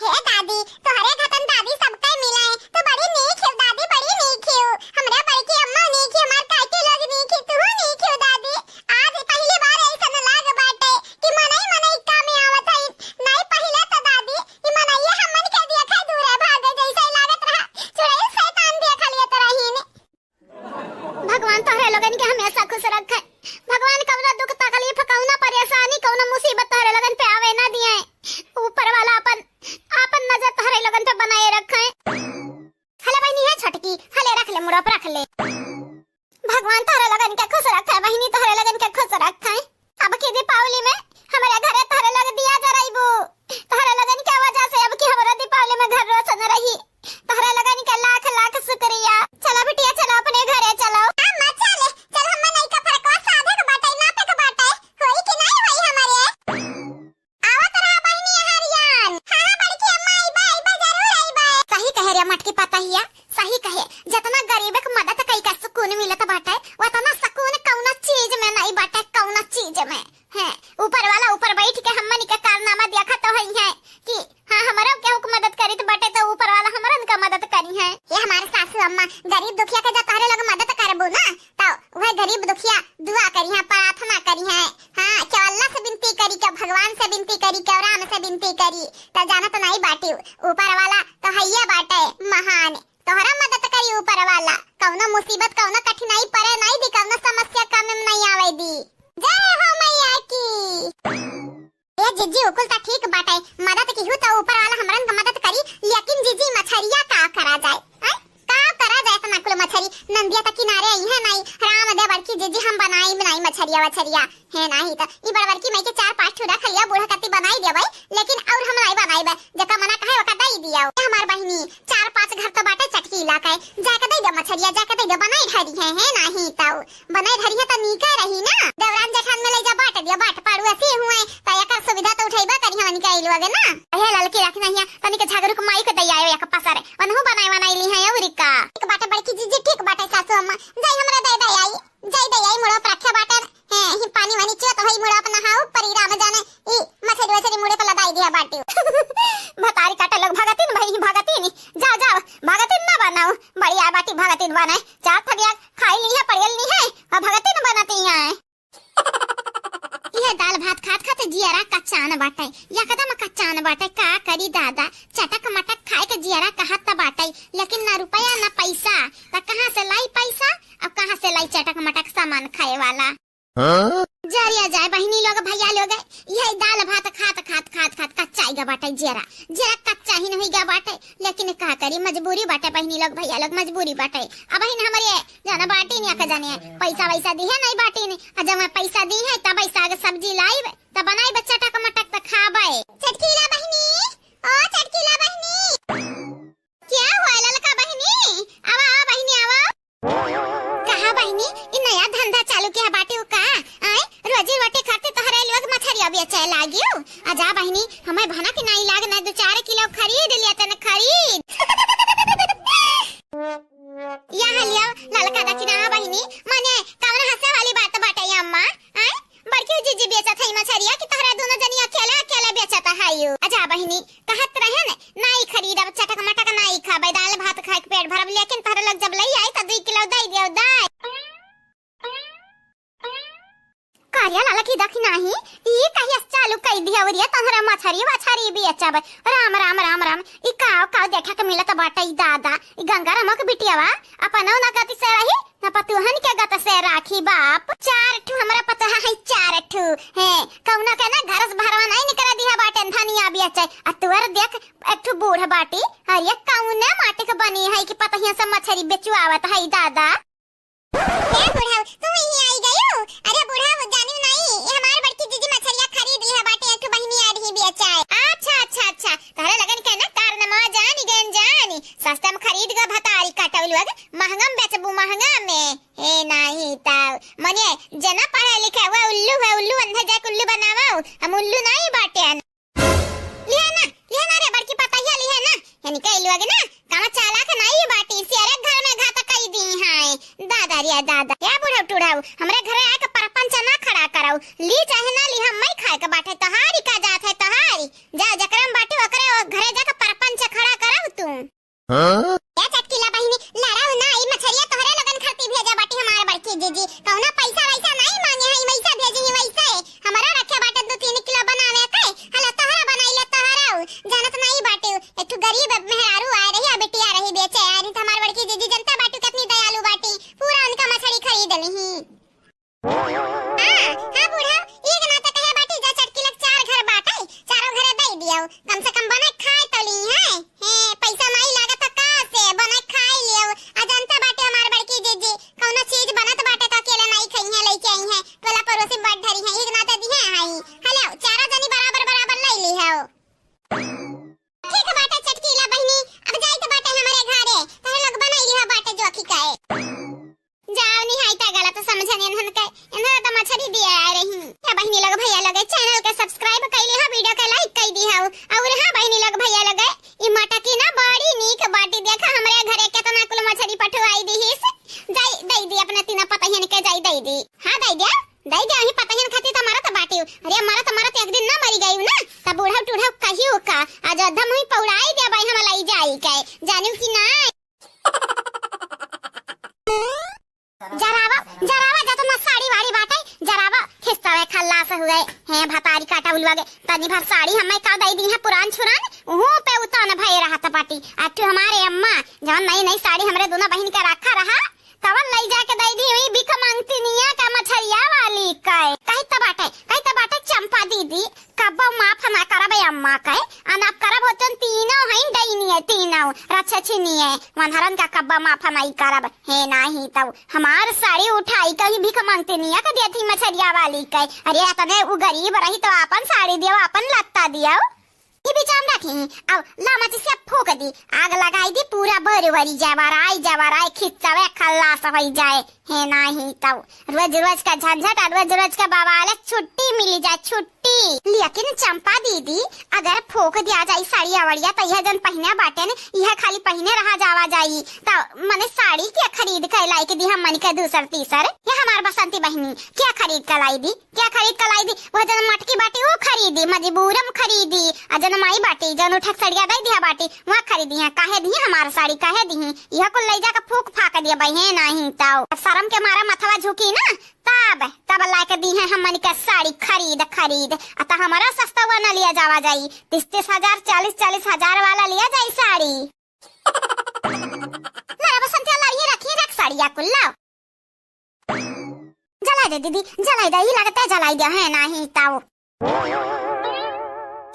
हे दादी, तोहरे घतन दादी सबके मिलाए, तू बड़ी नीक हिउ दादी, बड़ी नीक हिउ। हमरे बड़की अम्मा नीक हिउ, हमार काकी लोग नीक हिउ, तू नीक हिउ दादी। आज पहली बार ऐसन लाग बाटे कि मनई मनई का में आवत है। नहीं पहिले तो दादी, ई मनइया हमन के देखे दूरे भागे जैसे लागत रहा, चुड़ैल शैतान देख लियत रहीन। भगवान तोहरे लोगन के हमेशा खुश रखे। भगवान कवनो दुख तकलीफ, कवनो परेशानी, कवनो मुसीबत तोहरे लोगन पे आवे ना दिए। ऊपर वाला अपन, अपन नजर तोहरे लोगन पे बनाए रखे। हले बहिनी है छोटकी, हले रख ले, मुड़प रख ले। भगवान तोहरे लोगन के खुश रखे, बहिनी तोहरे लोगन के खुश रखे। अब की दीपावली में हमरे घरे तोहरे लोग दिया जराइबू। तोहरे लोगन के वजह से अब की हमरो दीपावली में घर रोशन रही। तोहरे लोगन के लाख लाख शुक्रिया। चलो बिटिया, चलो अपने घरे चलो। अम्मा, चल, चल, हम्मे नइका फरकवा साधे के बाटे, नापे के बाटे, होई कि नहीं होई हमरे? आवत रहा बहिनी हरियान। हाँ, हाँ, बड़की अम्मा, अइबे, अइबे, जरूर अइबे। सही कहे रे मटकी पतहिया, सही कहे। जतना गरीब के मदद कई का सुकून मिलत बाटे, वतना सुकून कौनो चीज में नहीं बाटे, कौनो चीज में। हैं, ऊपर वाला ऊपर बैठ के हमनी के कारनामा देखत तो हई है कि हाँ, हमरो केहू के मदद करी तो बटे तो ऊपर वाला हमरन का मदद करी है। ये हमारे सासू अम्मा, गरीब दुखिया के जब तोहरे लोग मदद करबू ना, तो वह गरीब दुखिया दुआ करी है, प्रार्थना करी है। हाँ, केहू अल्लाह से विनती करी, केहू भगवान से विनती करी, केहू राम से विनती करी, तो जानत नहीं बाटी, ऊपर वाला तो हइये बाटे महान, तोहरा मदद करी ऊपर वाला, कौनो मुसीबत, कौनो कठिनाई परे नहीं दी, कौनो समस्या कम में नहीं आवे दी। जय हो मैया की। ए जिज्जी, उकुल त ठीक बाटे, मदद किहू त ऊपर वाला हमरन क मदद करी, लेकिन जिज्जी मछरिया का करा जाए? हैं? का करा जाए इतना कुल मछरी? नंदिया त किनारे आई है नहीं, राम दे बड़की जिज्जी हम बनाई बनाई मछरी। या मछरिया, है नाही त ई बड़बड़की माई के चार पाँच ठो रख लिया, बूढ़ा कत्ती बनाई देबै, लेकिन और हम नाही बनाइबै। जेका मना कहे ओका दई दिया। ए हमार बहिनी, चार पाँच घर तो बाटे चटकीला के, जाके दई दे मछरिया, जाके दई दे, बनाई धरी है, है नाही त बनाई धरी है त नीके रही ना। देवरान जेठान में ले जा, बांट दिया, बांट पड़ोसी हुए, त एकर सुविधा त उठैबे करी हमनी के लोग ना। हे ललकी रख नहीं है, तनी के झगरू के माई के दई आयो एक पसर, ओनहु बनाई बनाई ली है औरी का। ठीक बाटे बड़की जीजी, ठीक बाटे सासू अम्मा, जाई हमरा दे दे आई, जाई दे आई मुड़ो पर रखे बाटे। हैं, ही पानी वानी चुअत होई मुड़ो पर नहाऊ, परी राम जाने, ई मछरी वछरी मुड़े पर लदाई दिया बाटी। भतारी काटे लोग भगतिन भाई, भगतिन, जाओ जाओ, भगतिन ना बनाऊ, बढ़िया बाटी भगतिन बनाए, चार थरिया खाई ली है, पड़ियल ली है, और भगतिन बनती है। ये दाल भात खात खात जियरा कच्चान बाटे, एकदम कच्चान बाटे। का करी दादा, चटक मटक खाए के जियरा कहत त बाटे, लेकिन ना रुपया ना पैसा, त कहाँ से लाई पैसा, अब कहाँ से लाई चटक मटक सामान खाए वाला? हाँ? जरिया जाए बहिनी लोग, भैया लोग, ये दाल भात खात खात खात खात कच्चाई गा बाटे जियरा, जियरा कच्चा ही नहीं गा बाटे। लेकिन का करी, मजबूरी बाटे बहिनी लोग, भैया लोग, मजबूरी बाटे। अब बहिन हमरे जाना बाटी नहीं, आका जाने पैसा वैसा दी है नहीं बाटी नहीं, आ जब मैं पैसा दी है तब ऐसा आगे सब्जी लाइब, तब बनाइब चटक मटक त खाबे। चटकीला बहिनी, ओ चटकीला बहिनी। क्या हुआ ललका बहिनी? आवा, आवा बहिनी, आवा। कहा बहिनी, ई नया धंधा चालू किया बाटे हो का? आए, रोजी रोटी खातिर तोहरे लोग मछरिया बेचे लागियो। आ जा बहिनी, हमें भनक नहीं लाग, नहीं दो चार किलो खरीद लिया तने खरीद। यहाँ लिया ललका दक्षिणा बहिनी, माने कवन हंसे वाली बात बाटे ये अम्मा? आए, बड़की जीजी बेचत है मछरिया कि तोहरे दोनों जनी अकेले अकेले बेचत है यू? आ जा बहिनी, कहत रहे न, नाई खरीदब, चटक मटक नाई खाबे, दाल भात खाए के पेट भरब, लेकिन तोहरे लोग जब लई आई त दुई किलो दई दियो, दई। करिया लाला की दखी नाही, ई कहिया से चालू कई दिया उरिया तोहरे मछरी वछरी बेचब। राम, राम, राम, राम, ई काव, काव देखे के मिलत बाटे ई दादा, ई गंगा रामा के बिटियावा, अपनो ना गति से रही, ना पतुहन के गत से राखी बाप। चार ठू हमरा पतोहा है, चार ठू। हे, कौनो के ना घर से बहरवा नहीं निकल दिया बाटे, धनिया बेचे। आ तुअर देख, एक ठू बूढ़ बाटी, अरे कौने माटी के बनी है कि पतहिया से मछरी बेचुआवत है दादा। ए बुढ़ऊ, तू यहीं आई गयू? अरे बुढ़ऊ, जानियो नहीं, ये हमार बड़की जीजी मछरिया खरीद ली है बाटे, एक ठू बहिनी आ रही बेचाए। अच्छा, अच्छा, अच्छा, तहरे लगन के ना कारनामा जानी गन जानी, सस्ता में खरीद गा भतारी काटऊ लोग, महंगा में बेचबू, महंगा में। ए नाही ताऊ, मने जना पढ़े लिखे हुआ उल्लू है, उल्लू अंधे जाके उल्लू बनावा, हम उल्लू नहीं बाटे। लिहे ना, लिहे ना रे बड़की पतहिया, लिहे ना। यानी कई लोग ना, काम चालाक नहीं बाटी, सियारे घर में घात कई दी हैं। दादा रे दादा, या बुढ़ऊ टुढ़ऊ, हमरे घरे आके परपंच ना खड़ा करऊ। ली चाहे ना ली, हम मई खाए के बाटे, तहारी का जात है तहारी। जा जकरे में बाटी ओकरे ओ घरे जाके परपंच खड़ा करऊ तू। हाँ? ए चटकीला बहिनी, लड़ाऊ ना, ई मछरिया तोहरे लोगन खातिर भेजा बाटी हमार बड़की जीजी। कौनो पैसा वैसा नहीं मांगे हैं, वैसा भेजी हैं वैसे। हमरा रखे बाटे दो तीन किलो बनावे के, हला तोहरा बनाई ले तोहराऊ। जानत नहीं बाटे, एक ठो गरीब मेहरारू आए रही, आ बिटिया रही बेचे, आ रही त हमार बड़की जीजी जनता बाटू कितनी दयालु बाटी, पूरा उनका मछरी खरीद लिही। हाँ, हाँ बूढ़ा, एक ना त कहे बाटी जा चटकी लग चार घर बाटे, चारों घरे दे दियो, कम से कम बने खाए तो ली है। हे, पैसा नहीं लागत त का से, बने खाए लियो। आ जनता बाटे हमार बड़की जीजी, कौनो चीज बनत बाटे त अकेले नहीं खई है, लेके आई है, टोला पड़ोसी में बट धरी है, एक ना त दिहे आई। हेलो, चारों जनी बराबर बराबर ले ली है। ठीक बाटे चटकीला बहिनी, अब जाइत बाटे हमरे घरे, तहरे लोग बनाई लिहा बाटे जोखी काए। जाओ निहाई त गलत समझन इन्हन के, इन्हन त मछरी दिए आ रही। या बहिनी लोग भैया लोग channel के subscribe कई लिहा, video के like कई दिहा। और हाँ बहिनी लोग भैया लोग, ई मटकी ना बड़ी नीक बाटी, देखा हमरे घरे केतना कुल मछरी पठवाई दिहिस। जाई दई दी अपने तीना पतहियन के, जाई दई दी। हाँ दई दे, दई दे, अही पतहियन खातिर त मरत बाटी। अरे मरत मरत एक दिन ना मरी गई ना, त बूढ़ा टूढ़ा कहियो का, आज अधम हुई पौड़ाई दे भाई हम लई जाई के, जानियो कि ना। जरावा, जरावा, जतना साड़ी वाड़ी बाटे, जरावा, खिस्तावे खल्लास हुए। हे भतारी काटा उलवा गे, तनी भर साड़ी हमें का दई दी है पुरान छुरान, उहू पे उतान भय रहत बाटी। आ तू हमारे अम्मा, जवन नई नई साड़ी हमरे दोनों बहिन के रखा रहा, तवन लई जाके दई दी हुई भिख मांगती निया का मछरिया वाली के। कही त बाटे, कही त बाटे चंपा दीदी, कब्बो माफ ना करबे अम्मा के, आ ना करब होतन तीनों हईन डैनिया। ए तीनों रछछिनिये, वनहरन का कब्बा माफ नाई करब। हे नाही तउ हमार साड़ी उठाई कहीं भीख मांगतिनिया के देती मछरिया वाली के। अरे अतने उ गरीब रही तो आपन साड़ी दियो, आपन लत्ता दियो। ई बिचाम रखी, अब लामच से फूक दी, आग लगाई दी, पूरा भर भरी जवाराई जवाराई खिच्चावे खल्लास होई जाए। हे नाही तउ रोज रोज का झंझट और रोज रोज का बवाल, छुट्टी मिली जाए, छुट्टी। लेकिन चंपा दीदी, अगर फूक दिया जाई साड़िया वड़िया, तो यह जन पहिने बाटेन, यह खाली पहिने रहा जावा जाई। तो मने साड़ी के खरीद के लाई के दी हमन के दूसर तीसर? ये हमार बसंती बहिनी, के खरीद के लाई दी? के खरीद के लाई दी? वह जन मटकी बाटी, वो खरीदी, मजबूरम खरीदी। आ जन माई बाटी, जन उठक सड़िया दई दिया बाटी, वहाँ खरीदी है। काहे दी हमार साड़ी, काहे दी? यह कुल लई जाके फूक फाक दिया बहिन, नाही तउ। शर्म के मारा मथवा झुकी ना, तब, तब लाके दी है हमन के साड़ी खरीद, खरीद। आ त हमारा सस्ता वाला लिया जावा जाई, तीस तीस हजार, चालीस चालीस हजार वाला लिया जाई साड़ी। लाओ बसंतिया, लाओ, ये रखी, रख साड़िया कुल, लाओ। जलाई दे दीदी, जलाई दे, ई लगते जलाई दे, है नाही तउ।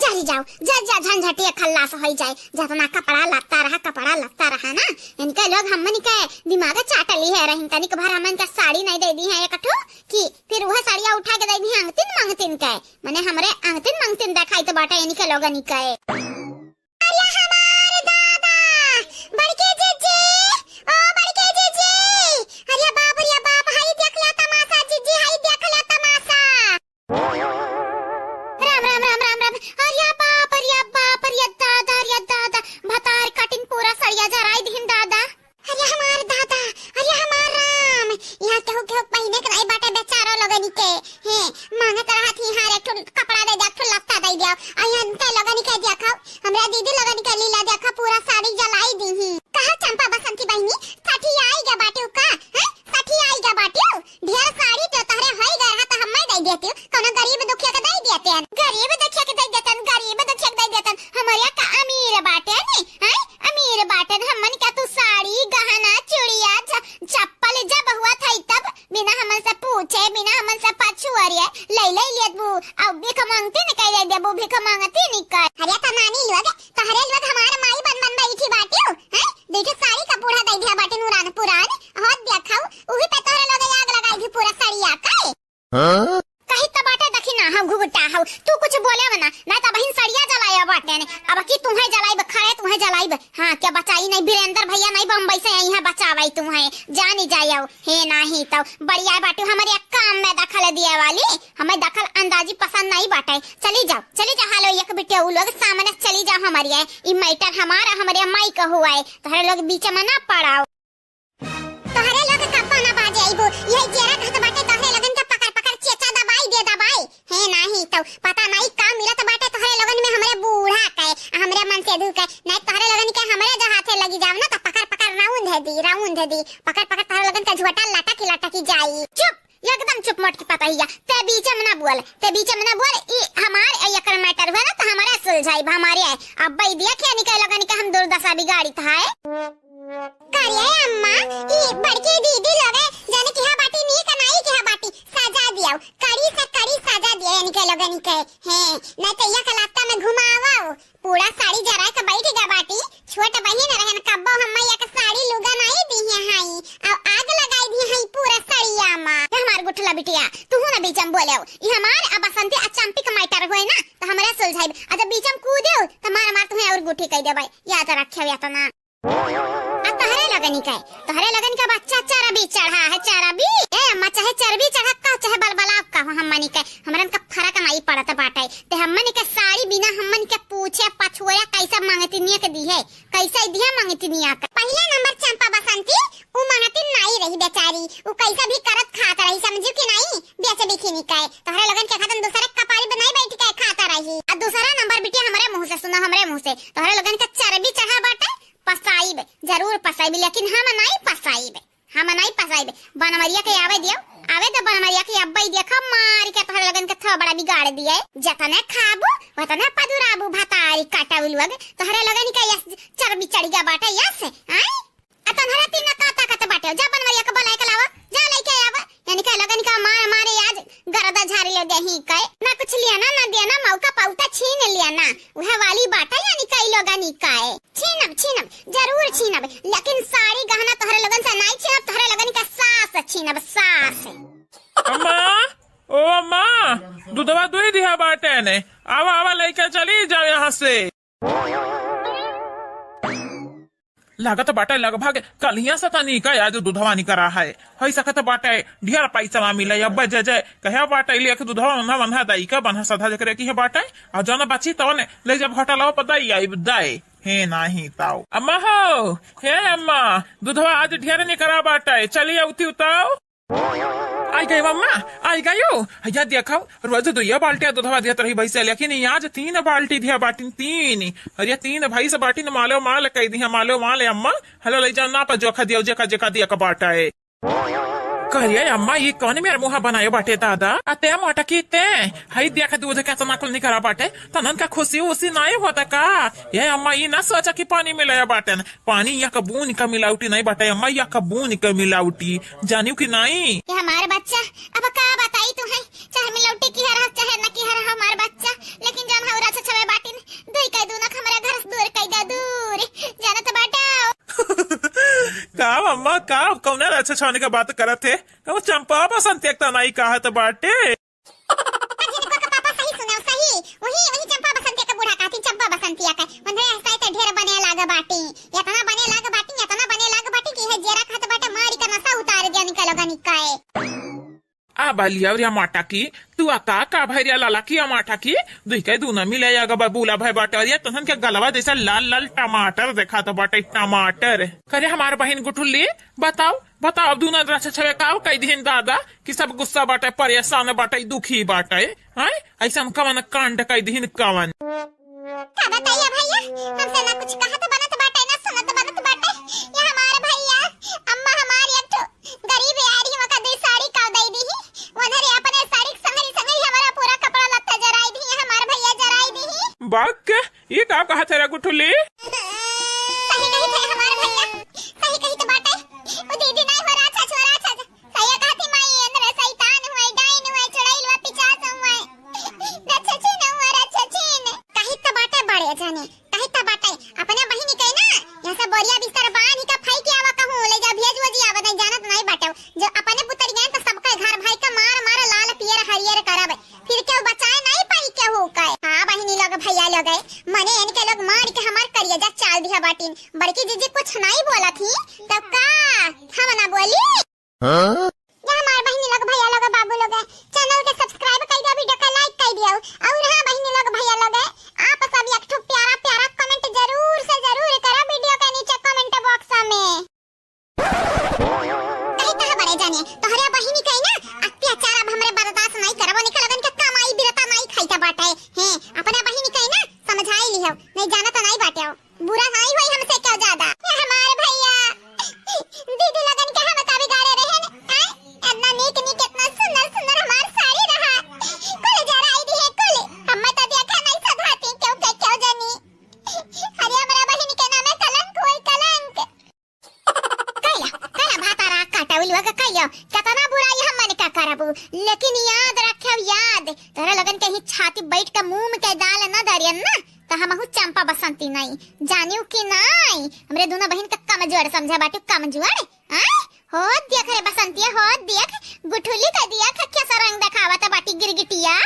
चली जाओ, जा, जा, झंझटिया खल्लास होई जाए। जतना कपड़ा लगता रहा, कपड़ा लगता रहा ना, इनके लोग हमनी के दिमाग चाट ली है रही। तनिक भर हमन के साड़ी नहीं दे दी है एक ठो, कि फिर वह साड़िया उठा के दे दी है अंगतिन मंगतिन के। मने हमरे अंगतिन मंगतिन देखाई तो बाटे इनके लोगन के। अरे हमार दादा, बड़के जीजी, ओ बड़के जीजी, अरे बाप रे बाप, हाय देख लिया तमाशा जीजी, हाय देख लिया तमाशा। राम, राम, राम, राम, राम। अरे बाप, अरे बाप, अरे दादा, अरे दादा। भतार कटिन पूरा सड़िया जराई दिहिन दादा। अरे हमार दादा, अरे हमार राम। यहाँ केहू, केहू पहिने के नाई बाटे बेचारो लोगनी के। हे, मांगत रहत ही, हाँ, एक ठो कपड़ा दे दे, एक ठो लत्ता दे दे। आ यहाँ इनके लोगनी के देखो, हमरा दीदी लोगनी के लीला देखो, पूरा साड़ी जलाई दिही। कहा चंपा बसंती बहिनी, साठी आई गा बाटे का? हैं? साठी आई गा बाटे? ढेर साड़ी तो तहरे होई गए रहा, तो हम्मे दे देती, कौनो गरीब दुखिया के दे देते हैं। गरीब दुखिया के दे देते हैं, गरीब दुखिया के दे देते हैं। हमारे का अमीर बाटे नी, हैं? अमीर बाटे, हमन का तू साड़ी, गहना, चूड़िया, च-, चप्पल जब हुआ था तब बिना हमन से पूछे, बिना हमन से पछुआरे, ले ले लेत बू, अब भीख मांगती न कह दे देबू, भीख मांगती न कह। अरे तो नानी लोग, तहरे लोग हमार माई बन बन बैठी बाटियो, हैं? देखो साड़ी का बूढ़ा दे दिया बाटे नुरान पुरान, हाथ दिया खाऊ, उही पे तोहरे लोग आग लगाई दी पूरा सड़िया के। हाँ? कही त बाटे दखिना हम घुघुटा हऊ, तू कुछ बोले ना, ना त बहिन सड़िया जलाया बाटे ने, अब की तुम्हें जलाइब, खड़े तुम्हें जलाइब। हाँ, क्या बचाई नहीं, बीरेंद्र भैया नहीं बम्बई से आई है बचावाई तुम्हें, जानी जायो। हे नाही तो बढ़िया बाटे हमरे काम में दखल दिए वाली, हमें दखल अंदाजी पसंद नहीं बाटे। चली जाओ, चली जाओ, हालो एक बिटिया उ लोग सामने चली जाओ हमारी है, ई मैटर हमारा हमरे माई का हुआ है, तोहरे लोग बीच में ना पड़ाओ। तोहरे लोग कब्बो ना बाजे आइबू, यही जेरा कहत बाटे तोहरे लोगन के पकड़ पकड़ चेचा दबाई दे दबाई। हे नाही तो पता नाही का मिलत बाटे तोहरे लोगन में हमरे बूढ़ा के, हमरे मन से धू के, नहीं तोहरे लोगन के हमरे जो हाथे लगी जाव ना तो पकड़ पकड़ राउंद दे दी, राउंद दे दी, पकड़ पकड़ तोहरे लोगन के झोटा लटकी लटकी जाई। चुप, एकदम चुप मोटकी पतहिया, ते बीच में ना बोल, ते बीच में ना बोल, ई हमार ए एकर मैटर हुआ ना तो हमारे सुलझाई, हमारे है। अब भाई दिया क्या निकल लोगन के हम दुर्दशा बिगाड़ी था है। करे अम्मा, ई बड़की दीदी लोगे, जाने किहा बाटी नीक नाई किहा बाटी, सजा दियाओ, कड़ी से कड़ी सजा दिया इनके लोगन के। हैं, नहीं तो एक लत्ता में घुमावाओ, पूरा साड़ी जरा के बैठ गया बाटी। छोट बहिन रहन कब्बो हम्मा एक साड़ी लुगा नाई दी है हाई, अब आग लगाई दी है पूरा सड़िया मा। ये हमार गुठला बिटिया, तू ना बीचम बोले, ई हमार अब बसंती अचंपिक मैटर होए ना, तो हमरे सुलझाई, आ जब बीचम कूदे, तो मार मार तुम्हें और गुठी कह देबै, याद रखे या तो ना। आ तहरे लगनी के, तहरे लगनी के बच्चा चरबी चढ़ा है, चरबी। ए अम्मा, चाहे चरबी चढ़ा का, चाहे बलबला का हो, हमनी के, हमरन का फर्क नहीं पड़त बाटे। ते हमनी के साड़ी बिना हमनी के पूछे पछुए कैसे मंगतिनिया के दी है, कैसे दिया मंगतिनिया के। पहले नंबर चंपा बसंती, उ मंगतिन नाई रही बेचारी, उ कैसे भी करत खात रही, समझू कि नहीं? बेच बिखिनी के, तोहरे लोगन के खातन दूसरे कपारी बनाई बैठ के खात रही। आ दूसरा नंबर बिटिया हमरे मुंह से सुनो, हमरे मुंह से, तोहरे लोगन के चरबी चढ़ा बाटे, पसाइब, जरूर पसाइब, लेकिन हम नाई पसाइब, हम नाई पसाइब। बनवरिया के आवे दियो, आवे तो बनवरिया के अब्बई देखा मार के तोहरे लगन के थोबड़ा बिगाड़ दिए। जतने खाबू, वतने पदुराबू भतारी काटाऊ लोग। तोहरे लगन के यस चरबी चढ़ गया बाटे यस, आय? आ तोहरे तीन का ताकत बाटे, जा बनवरिया के बोलाए के लावा, जा लइके आवा। यानी का लोगन का मार मारे आज गर्दा झारी ले देही कहे। ना कुछ लिया ना, ना दिया ना, मौका पौता छीन लिया ना। उहे वाली बाटा यानी कई लोगन ई कहे। छीनब, छीनब, जरूर छीनब, लेकिन साड़ी गहना तोहरे लोगन से नाई छीनब, तोहरे लोगन का सास छीनब, सास। अम्मा, ओ अम्मा, दूधवा दुई दिहा बाटे ने, आवा, आवा, लइके चली जाओ यहाँ से। लागत बाटे लगभग कलिया से तनी का आज दूधवा निकरा है। हई सकत बाटे ढेर पैसा मिले, अब जे जे कहे बाटे ले के दूधवा वन्हा वन्हा दई का बन्हा सधा जकरे की है बाटे, और जौन बची तौन ले जब होटलवा पर दई आई दई। हे नाही ताऊ। अम्मा हो, हे अम्मा, दूधवा आज ढेर निकरा बाटे, चली उती उताओ। आई गई अम्मा, आई गई हो। भैया देखो, रोज दुइया बाल्टिया दूधवा दिया रही भैंसे, लेकिन ये आज तीन बाल्टी दिया बाटिन, तीन। अरे तीन भैंस बाटिन, मालो माल कह दिया, मालो माल अम्मा। हलो ले जाओ ना पर जोखा दियो, जेका जेका दिया का बाटा है। करिया अम्मा, ये कौन मेरा मुँह बनायो बाटे दादा? अते मोटकी ते, हई देख दूध केतना कुल निकरा बाटे, तनन का खुशी उसी नाई होता का? ये अम्मा, ये ना सोचा कि पानी मिलाया बाटे, पानी या कबून का मिलावटी नाई बाटे अम्मा, या कबून का मिलावटी, जानियो कि नाई? ये हमार बच्चा, अब का बताई तुहैं, चाहे मिलावटी किहा रहा, चाहे न किहा रहा हमार बच्चा, लेकिन जौन हौरा छछवे बाटिन, दुई कह दूना हमरे घर से दूर कह दे दूर, जानत बाटा। का अम्मा, का कौना रक्षा छाने का बात करत है? कहूँ चंपा बसंत एक तनाई कहत बाटे। जिनको का पापा सही सुनाओ, सही। वही, वही चंपा बसंतिया का बूढ़ा कहती, चंपा बसंतिया का। उन्हें ऐसा ही तो ढेर बने लाग बाटी। इतना बने लाग बाटी, इतना बने लाग बाटी कि है जेरा खात बाटे मारी का नशा उतार दिया निकल गनी काए। आ बाली और या माटा की, तू आ का, का भैरिया लाला की आ माटा की, दुई के दूना मिले या गबा बूला भय बाटे, और ये तहन के गलवा जैसा लाल लाल टमाटर देखा तो बाटे, टमाटर। करे हमार बहिन गुठुल्ली, बताओ, बताओ, अब दूना रक्षा छवे का कह दिहिन दादा कि सब गुस्सा बाटे, परेशान बाटे, दुखी बाटे, हैं? ऐसा हम कवन कांड कह दिहिन कवन? का बताइए भैया, हमसे ना कुछ कहत बनत बाटे, ना सुनत बनत बाटे। ये हमार भैया, अम्मा हमार एक ठो गरीब यारी, वका दे साड़ी का दे दी, वनरे अपने साड़ी संगरी संगरी हमारा पूरा कपड़ा लत्ता जराई दी, ये हमार भैया जराई दी। बाक, ये का कहत है रे गुठुली? सही कही थे हमार भैया, सही कही तो बाटे। वो दीदी नहीं हो रहा, अच्छा छोरा, अच्छा। सही कहती माई, अंदर शैतान हुए, डाइन हुए, चुड़ैल हुए, पिचास हुए। रच्छछीन हुए, रच्छछीन। कही तो बाटे बड़े जाने, कही तो बाटे। अपने बहिनी के ना, यहाँ से बोरिया बिस्तर बांध के फेंक आवा कहूँ, ले जा भेज वो जी आवा, नहीं जानत नहीं बाटे। जो अपने पुतरिया तो सबके घर भाई का मार मार लाल पियर हरियर करब। फिर केहू बचाए नहीं पाई केहू के। हाँ बहिनी लोग, भैया लोग, मने इनके लोग मार के हमार करिया जा चाल दिया बाटिन। बड़की जीजी कुछ नहीं बोला थी, तब का हम ना बोली? हाँ? जा हमार बहिनी लोग, भैया लोग, बाबू लोग, channel के subscribe कर दिया, video का like कर दिया। और हाँ बहिनी लोग, भैया लोग, आप सब एक ठो प्यारा प्यारा comment जरूर से जरूर करा video के नीचे comment box में। कही कहा बड़े जाने, तोहरे बहिनी के ना अत्याचार अब हमरे बर्दाश्त नहीं करबो, निकल लगन के कमाई बिरता नहीं खाई के बाटे। हैं, अपने बहिनी के ना समझाई लिहो, नहीं जाना तो नहीं बाटे हो। बुरा नहीं हुई हमसे क्या ज्यादा। ये हमारे भैया, दीदी लगन के हम का बिगाड़े रहे न? आय, इतना नीक नीक, इतना सुंदर सुंदर हमार साड़ी रहा। कुल जराई दिहे कुल। हमें तो देखा नहीं सधाती क्यों के क्यों जानी। अरे हमरा बहिन के नामे कलंक होई कलंक। कैला, कैला भातारा काटा उलवा का कैला। कितना बुराई हम मन का करबू, लेकिन याद रखे याद। तोहरा लगन के ही छाती बैठ के मुंह में के दाल न दरियन ना। त हमहू चंपा बसंती नाई, जानियो कि नाई? हमरे दोनों बहिन के कमजोर समझे बाटे, कमजोर। आय, हो देख रे बसंतिया, हो देख, गुठुली के दिया खक्या सा रंग देखावत बाटी गिरगिटिया।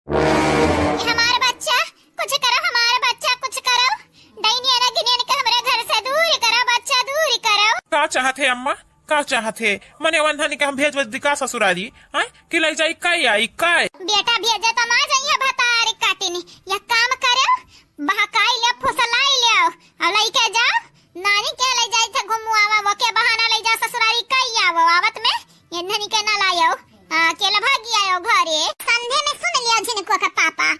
ए हमार बच्चा, कुछ करो, हमार बच्चा, कुछ करो। डाइनिया नगिनियन के हमरे घर से दूर करो, बच्चा, दूर करो। का चाहत है अम्मा? का चाहत है? मने वंधनी के हम भेज भेज दिका ससुरारी, हैं? कि ले जाई काई आई काई? बेटा भेजे तो ना जाइए भतार काटिन। या काम करो, बहकाई ले, फुसलाई ले, अब लइके जाओ। नानी के ले जाई थे घुमुआवा, वो के बहाना ले जा ससुरारी काई आवो, आवत में ये धनी के ना लायो। आ, अकेला भागी आयो घरे। संधे में सुन लियो झिनको के पापा,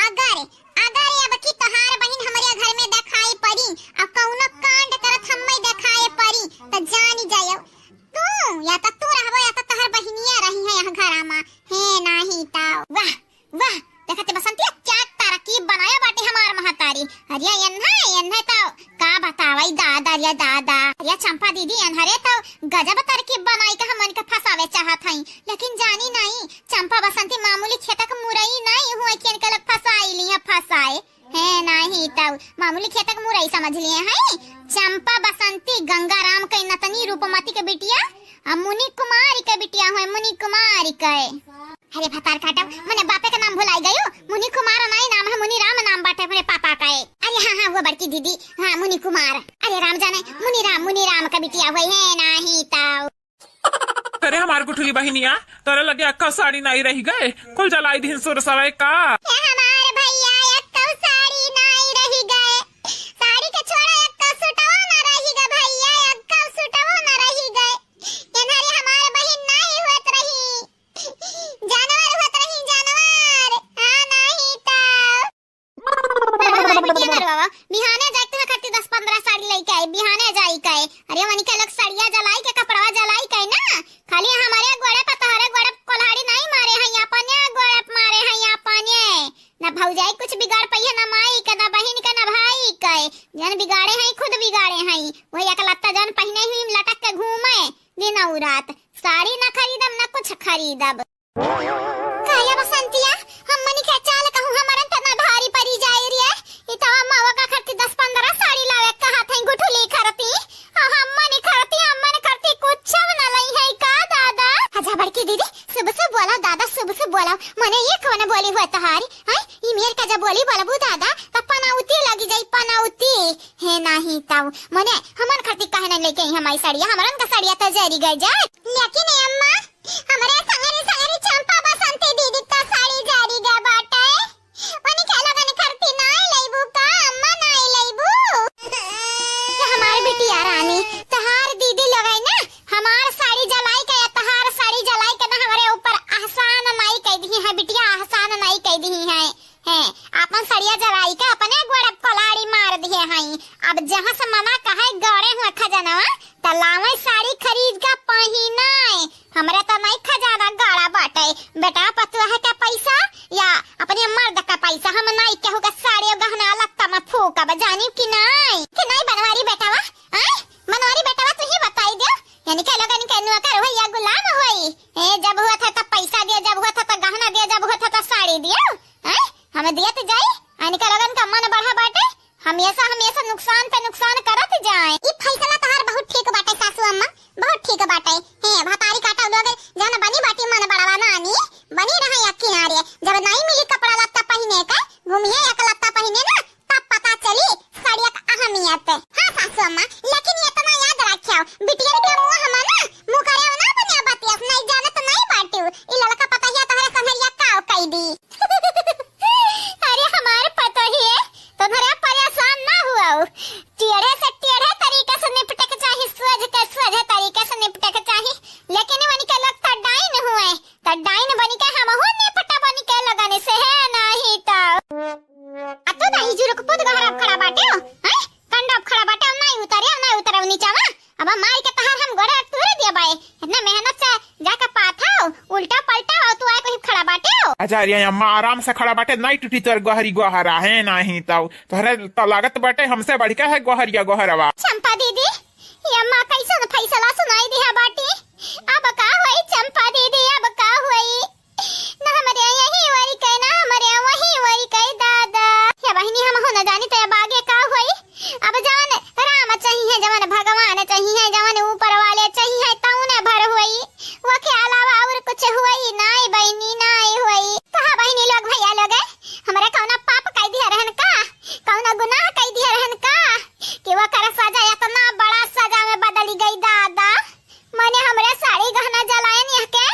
अगर अगर अब की तोहार बहिन हमरे घर में देखाई पड़ी, आ कौनो कांड करत हम्मे देखाई पड़ी, त जानी जायो, तू या त तू रहबो या त तोहर बहिनिया रही है यहाँ घरा मा। हे नाही त वाह, वाह, देखते बसंतिया क्या तरकीब बनाया बाटे हमार महतारी। अरे एन्हे, एन्हे त का बतावई दादा, अरे दादा, अरे या तोरे लगे अक्का साड़ी नाई रहि गए, कुल जलाई दिहिन सुर सवे का। ए हमार भैया, अक्का साड़ी नाई रहि गए, साड़ी के छोड़ा अक्का सुटवा ना रहि गए भैया, अक्का सुटवा ना रहि गए। एन्हरे हमार बहिन नाई होत रही, जानवर होत रही, जानवर। हाँ, नाहीं तो। बाबा, हमार बिटिया ना रोवा, बिहाने जाए तुहे खातिर दस पन्द्रह साड़ी लइके आई, बिहाने जाई के। अरे, वनिके लोग सड़िया जलाई के, कपड़वा जलाई के ना, खाली हमरे गोड़े पर तोहरे गोड़े पर कोल्हाड़ी नाहीं मारे हैं, अपने गोड़े पर मारे हैं, अपने। ना भौजाई कुछ बिगाड़ पइहे, ना माई के, ना बहिन के, ना भाई के। जन बिगाड़े हैं, खुद बिगाड़े हैं। वही एक लत्ता जन पहिने ही लटक के घूमे दिन और रात। साड़ी ना खरीदब, ना कुछ खरीदब। काहे बसंतिया, हमनी के चाल कहूँ हमरन त ना भारी परी जाए रे। ई त अम्मा ओका खरती दस पन्द्रह साड़ी लावे कहत हैं गुठली खरती। आ हमनी खरती, हमन खरती कुछ न लई है का दादा? अच्छा बड़की दीदी, शुभ शुभ बोला दादा, शुभ शुभ बोला। मने ये कवन बोली हुआ तहारी? हैं? ई मेर का जब बोली बोलबू दादा, त पनौती लगी जाई, पनौती। हे नाही ताऊ, मने हमन खरती काहे न लेके आई हमारी साड़िया? हमरन का साड़िया त जरी गए जाए। लेकिन ए अम्मा, हमरे संगरी संगरी चंपा बसंती दीदी त साड़ी जरी गए बाटे। वनिके लोगन खरती नाई लइबू का अम्मा, नाई लइबू? ये हमार बिटिया रानी, तहार दीदी लोग है ना, हमार साड़ी जलाई के, तहार साड़ी जलाई के ना हमरे ऊपर एहसान नाई कह दिही है बिटिया, एहसान नाई कह दिही है। हैं, आपन सड़िया जराई के अपने गोड़े कोलाड़ी मार दिहे हई। अब जहाँ से मना कहे गड़े हुआ खजनवा, त लावे साड़ी खरीद के पहिने। हमरे त नहीं खजाना गड़ा बाटे। बेटा पतुआ के पैसा या अपने मर्द का पैसा, हम नहीं केहू के साड़ी और गहना लत्ता में फूकब, जानी कि नहीं? कि नहीं बनवारी बेटवा? आय? बनवारी बेटवा तू ही बताई दे। यानी के लोगन के नौकर होई या गुलाम होई? ए, जब हुआ था त पैसा दिया, जब हुआ था त गहना दिया, जब हुआ था त साड़ी दिया। हैं? हमें दियत जाई, अनिका लोगन का मन बढ़ा बाटे, हमेशा, हमेशा नुकसान पे नुकसान करत जाए। ई फैसला तहार बहुत ठीक बाटे सासू अम्मा, बहुत ठीक बाटे। हे, भतारी काटा लोग, जौन बनी बाटी मन बढ़ावा नानी, बनी रहे या किनारे। जब नाई मिली कपड़ा लत्ता पहिने का, घूमिए एक लत्ता पहिने ना, तब पता चली साड़िया का अहमियत। हाँ सासू अम्मा, लेकिन इतना याद रखियो, बिटियन के मुँह हम ना, मुँह करे ना बनिया बतियस, नहीं जानत नहीं बाटियो। ई ललका पतहिया तोहरे संघरिया काव कई दी। अरे हमार पतोहिए, तोहरे परेशान ना हुआ। टेढ़े से टेढ़े तरीके से निपटे के चाही, सोझ के सोझे तरीके से निपटे के चाही। लेकिन वनिके लोग त डाइन हुए, त डाइन बनिके हमहू निपटा बनिके लोगन से, है नाही त। आ तू नाही जुरुक पुत गहरा खड़ा बाटे हो, हैं? कंडा खड़ा बाटे, नहीं उतरे, नहीं उतरे नीचा में। अब मार के तहार हम गोड़े तूरे दिया बाए। इतना मेहनत से जाके पाथा हो, उल्टा पलटा हो, तू आए कोई खड़ा बाटे हो। अच्छा, अरे अम्मा आराम से खड़ा बाटे, नहीं टूटी तोर गहरी गहरा है, नहीं तो तोहरे तो लागत बाटे हमसे बढ़ के है गहरिया गहरवा। चंपा दीदी, ये अम्मा कैसन फैसला सुनाई दिया बाटी? अब का होई चंपा दीदी, अब का होई? ना हमरे यही वरी के, ना हमरे वही वरी के दादा। या बहिनी, हम हो न जानी त अब आगे का होई। अब जवन राम चाहिए, जवन भगवान चाहिए, जवन ऊपर वाले चाहिए, तउने भर होई। वो के अलावा और कुछ होई नाई बहिनी, नाई होई। कहा बहिनी लोग, भैया लोग, हमरे कौना पाप कई दिया रहन का, कौना गुनाह कई दिया रहन का कि वो कर सजा इतना बड़ा सजा में बदली गई दादा। मने हमरे साड़ी गहना जलायन यह के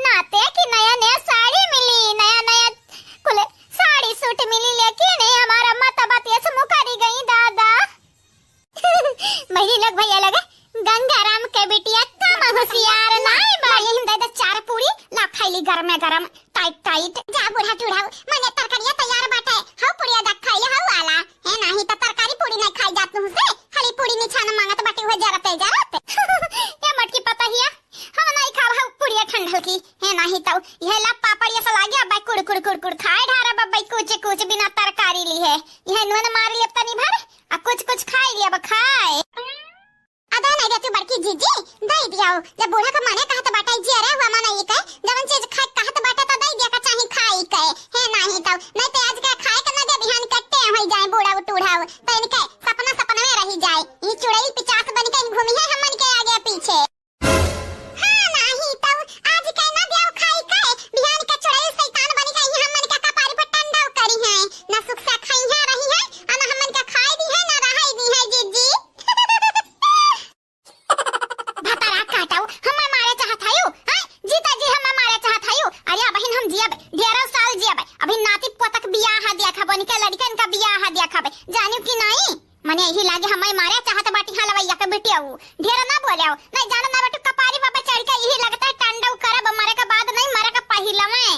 नाते कि नया नया साड़ी मिली, नया नया कुल साड़ी सूट मिली, लेकिन ये हमारा माता बात ये से मुकारी गई दादा। बहिनी लोग, भैया लोग, गंगाराम के बिटिया कम होशियार नाई बा। यही दे दे चार पूरी, ला खाइली गरमे गरम। टाइट टाइट। जा बूढ़ा टूढ़ा, मने तरकारिया तैयार बाटे, हऊ पुड़िया दा खाइले हऊ आला। हे नाही त तरकारी पूड़ी नहीं खाई जात तुहसे, खाली पूड़ी निछान मांगत बाटे हुए जरते जरत। ए मटकी पतहिया, हम नहीं खाब हऊ पुड़िया ठंडल की। हे नाही त ये ला पापड़ ये सलागिया बाई कुड़ कुड़ कुड़ कुड़ खाए ढारा बब्बई कुछ कुछ बिना तरकारी ली है। ये नून मार लेब तनी भर, आ कुछ कुछ खाई लेब खाए। अदा नहीं रे तू बड़की जीजी, दई दियाओ। जब बूढ़ा का मने कहत बाटे, जियरे हुआ मना ई के, जवन चीज खाए कहत बाटे त दई दिया का चाही खाई के। हे नाही तो, नहीं तो आज के खाए के ना दे, बिहान कट्टे होई जाए बूढ़ा टूढ़ा, तो इनके सपना सपना में रही जाए। ई चुड़ैल पिचास बन के घूमी है हमन के आगे पीछे। हाँ नाही तो, आज के ना दियाओ खाई के, बिहान के चुड़ैल शैतान बन के ई हमन के कपारी पर टंडव करी है। ना सुख से खाई है रही है, आ ना हमन के खाए दी है, ना रहाई दी है जीजी। भतारा काटाऊ, हमें मारे चाहत हयू, हैं? जीता जी हम ढेरों साल जियबे, अभी नाती पोतक बियाह देखबे, उनके लड़कन का बियाह देखबे, जानियो कि नाई? मने यही लागे हमें मारे चाहत बाटी हलवैया के बेटिया ऊ। ढेर ना बोले हो, नहीं जाना ना बेटू कपारी बाबा चढ़ के यही लगता है टंडव करब, मरे के बाद नहीं, मरे के पहिले में।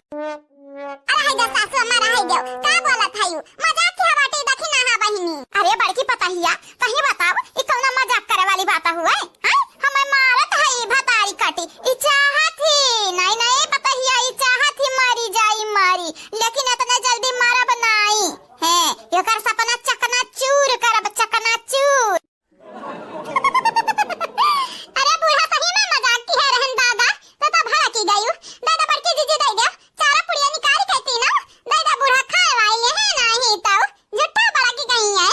अरे हाय दे सासु अम्मा, रहाई देव। का बोलत हयू? मजाक किहा बाटे, देखी ना हा बहिनी। अरे बड़की पतहिया, तही बताओ, ई कौना मजाक करे वाली बात हुए? हैं? हमें मारत है ई भतारी काटी। ई चाहत ही, नहीं, नहीं पतहिया, ई चाहत ही मरी जाई मरी, लेकिन इतने जल्दी मरब नाई। हैं, एकर सपना चकनाचूर करब, चकनाचूर। अरे बूढ़ा सही में मजाक किहे रहन दादा, तो तो भड़की गयू। दादा बड़की जीजी दे दे, चारा पुड़िया निकाल के तीनों, दादा बूढ़ा खाए वाली है नाही तो, झूठा भड़की गई है।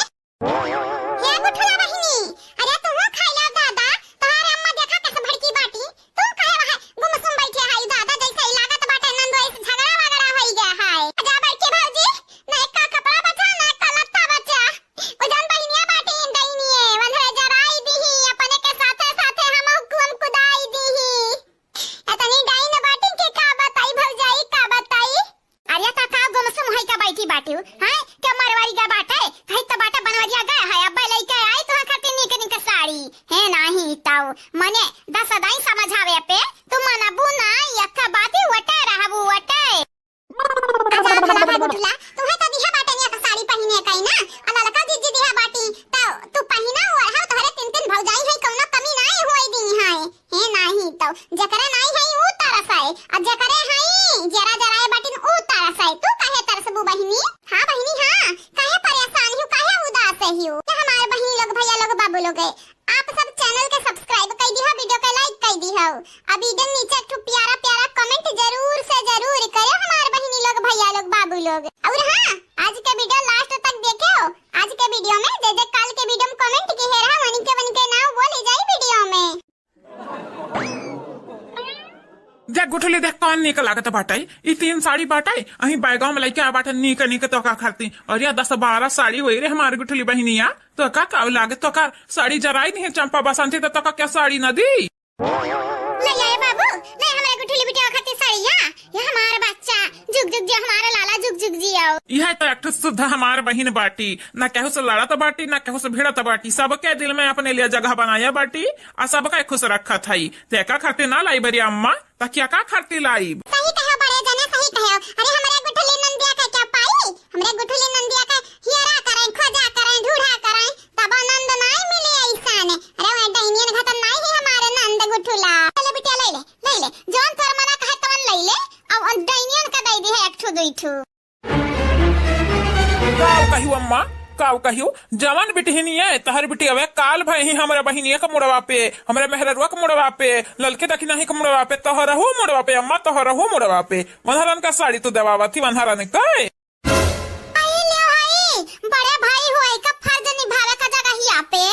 हे गुठला बहिनी, अरे तुहू खाई ला दादा, तोहार अम्मा देखा कैसे भड़की बाटी, तू काहे वहाँ गुमसुम बैठे हाई दादा, जैसे ही लागत बाटे नंदो ऐसे झगड़ा वगड़ा होई गया है। जा बड़की भौजी, ना एक का कपड़ा बचा, ना एक का लत्ता बचा। उ जौन बहिनिया बाटी डैनिये, वन्हरे जराई दीही, अपने के साथे साथे हमहू कुन कुदाई दीही। एतनी डाइन बाटी के का बताई भौजाई, का बताई? अरे ता का गुमसुम होई का बैठी बाटी हूँ, हैं? के मरवारी का बाटे? कही तो बाटा बनवरिया गए है, अब्बे लइके आई तुहा खातिर निक निक साड़ी। हे नाही ताऊ, मने दस दाई समझावे पे, तू मनबू ना, यक्का बाती वटे रहबू वटे। अच्छा, भला भाई गुठला, तुहे तो दिहा बाटे निया का साड़ी पहिने कई ना, आ ललका जीजी दिहा बाटी, तो तू पहिना ओढ़ा, तोहरे तीन तीन भौजाई है, कौनो कमी नाई होई दी है। हे नाही तो, जकरे नाई है ऊ तरस है, आ जकरे है, जरा जराए बाटिन ऊ तरस है। तू काहे तरसबू बहिनी? हाँ बहिनी हाँ, काहे परेशान हियो, काहे उदास हियो? ये हमार बहिनी लोग, भैया लोग, बाबू लोग है, आप सब channel के subscribe कई दिहा, video के like कई दिहा। अब इधर नीचे एक ठो प्यारा प्यारा comment जरूर से जरूर करो हमार बहिनी लोग, भैया लोग, बाबू लोग। और हाँ, आज के video last तक देखो। आज के video में जे जे काल के video में comment किहे रहा, वनिके वनिके नाव बोले जाई video में। देख गुठली, देख कौन नीक लागत बाटे। ई तीन साड़ी बाटे, अहीं बैगवा में लइके आ बाटे नीक नीक तोका खातिर। और या दस बारह साड़ी होई रे हमार गुठली बहिनिया। तोका का लागे, तोका साड़ी जराई दिहे चंपा बसंती, तो तोका क्या साड़ी न दी? ले आए बाबू, ले हमरे गुठली बिटिया खातिर साड़ी या, ये हमार बच्चा, जुग जुग जियो हमार लाला, जुग जुग जियो। यह तो एक ठो सुद्धा हमार बहिन बाटी, ना केहू से लड़त बाटी, ना केहू से भिड़त बाटी, सबके दिल में अपने लिए जगह बनाया बाटी, आ सबका खुश रखत हई। ते का खातिर ना लाई बरी अम्मा, त क्या का खातिर लाई? सही कहो बड़े जने, सही कहो। अरे हमरे गुठली नंदिया का क्या पाई? हमरे गुठली नंदिया का हियरा करें, खोजा करें, ढूढ़ा करें, तब नंद नाई मिले ऐसान। अरे वह डैनियन घतन नाई ही हमारे नंद गुठुला। ले ले बिटिया, ले ले, ले ले। जौन तोर मना कहे तवन ले ले। अब उन डैनियन का दे दी है एक ठो दुई ठो। काव कहियो अम्मा, काव कहियो, जवन बिटिहनिये, तहर बिटियवे काल भए ही हमरे बहिनिया के मुड़वा पे, हमरे मेहररुआ के मुड़वा पे, ललके दखिनही के मुड़वा पे, तोहरहू मुड़वा पे अम्मा, तोहरहू मुड़वा पे। वनहरन का साड़ी तू देवावत ही, वनहरन के। आई ले आई, बड़े भाई होए का फर्ज निभावे का जगहिया पे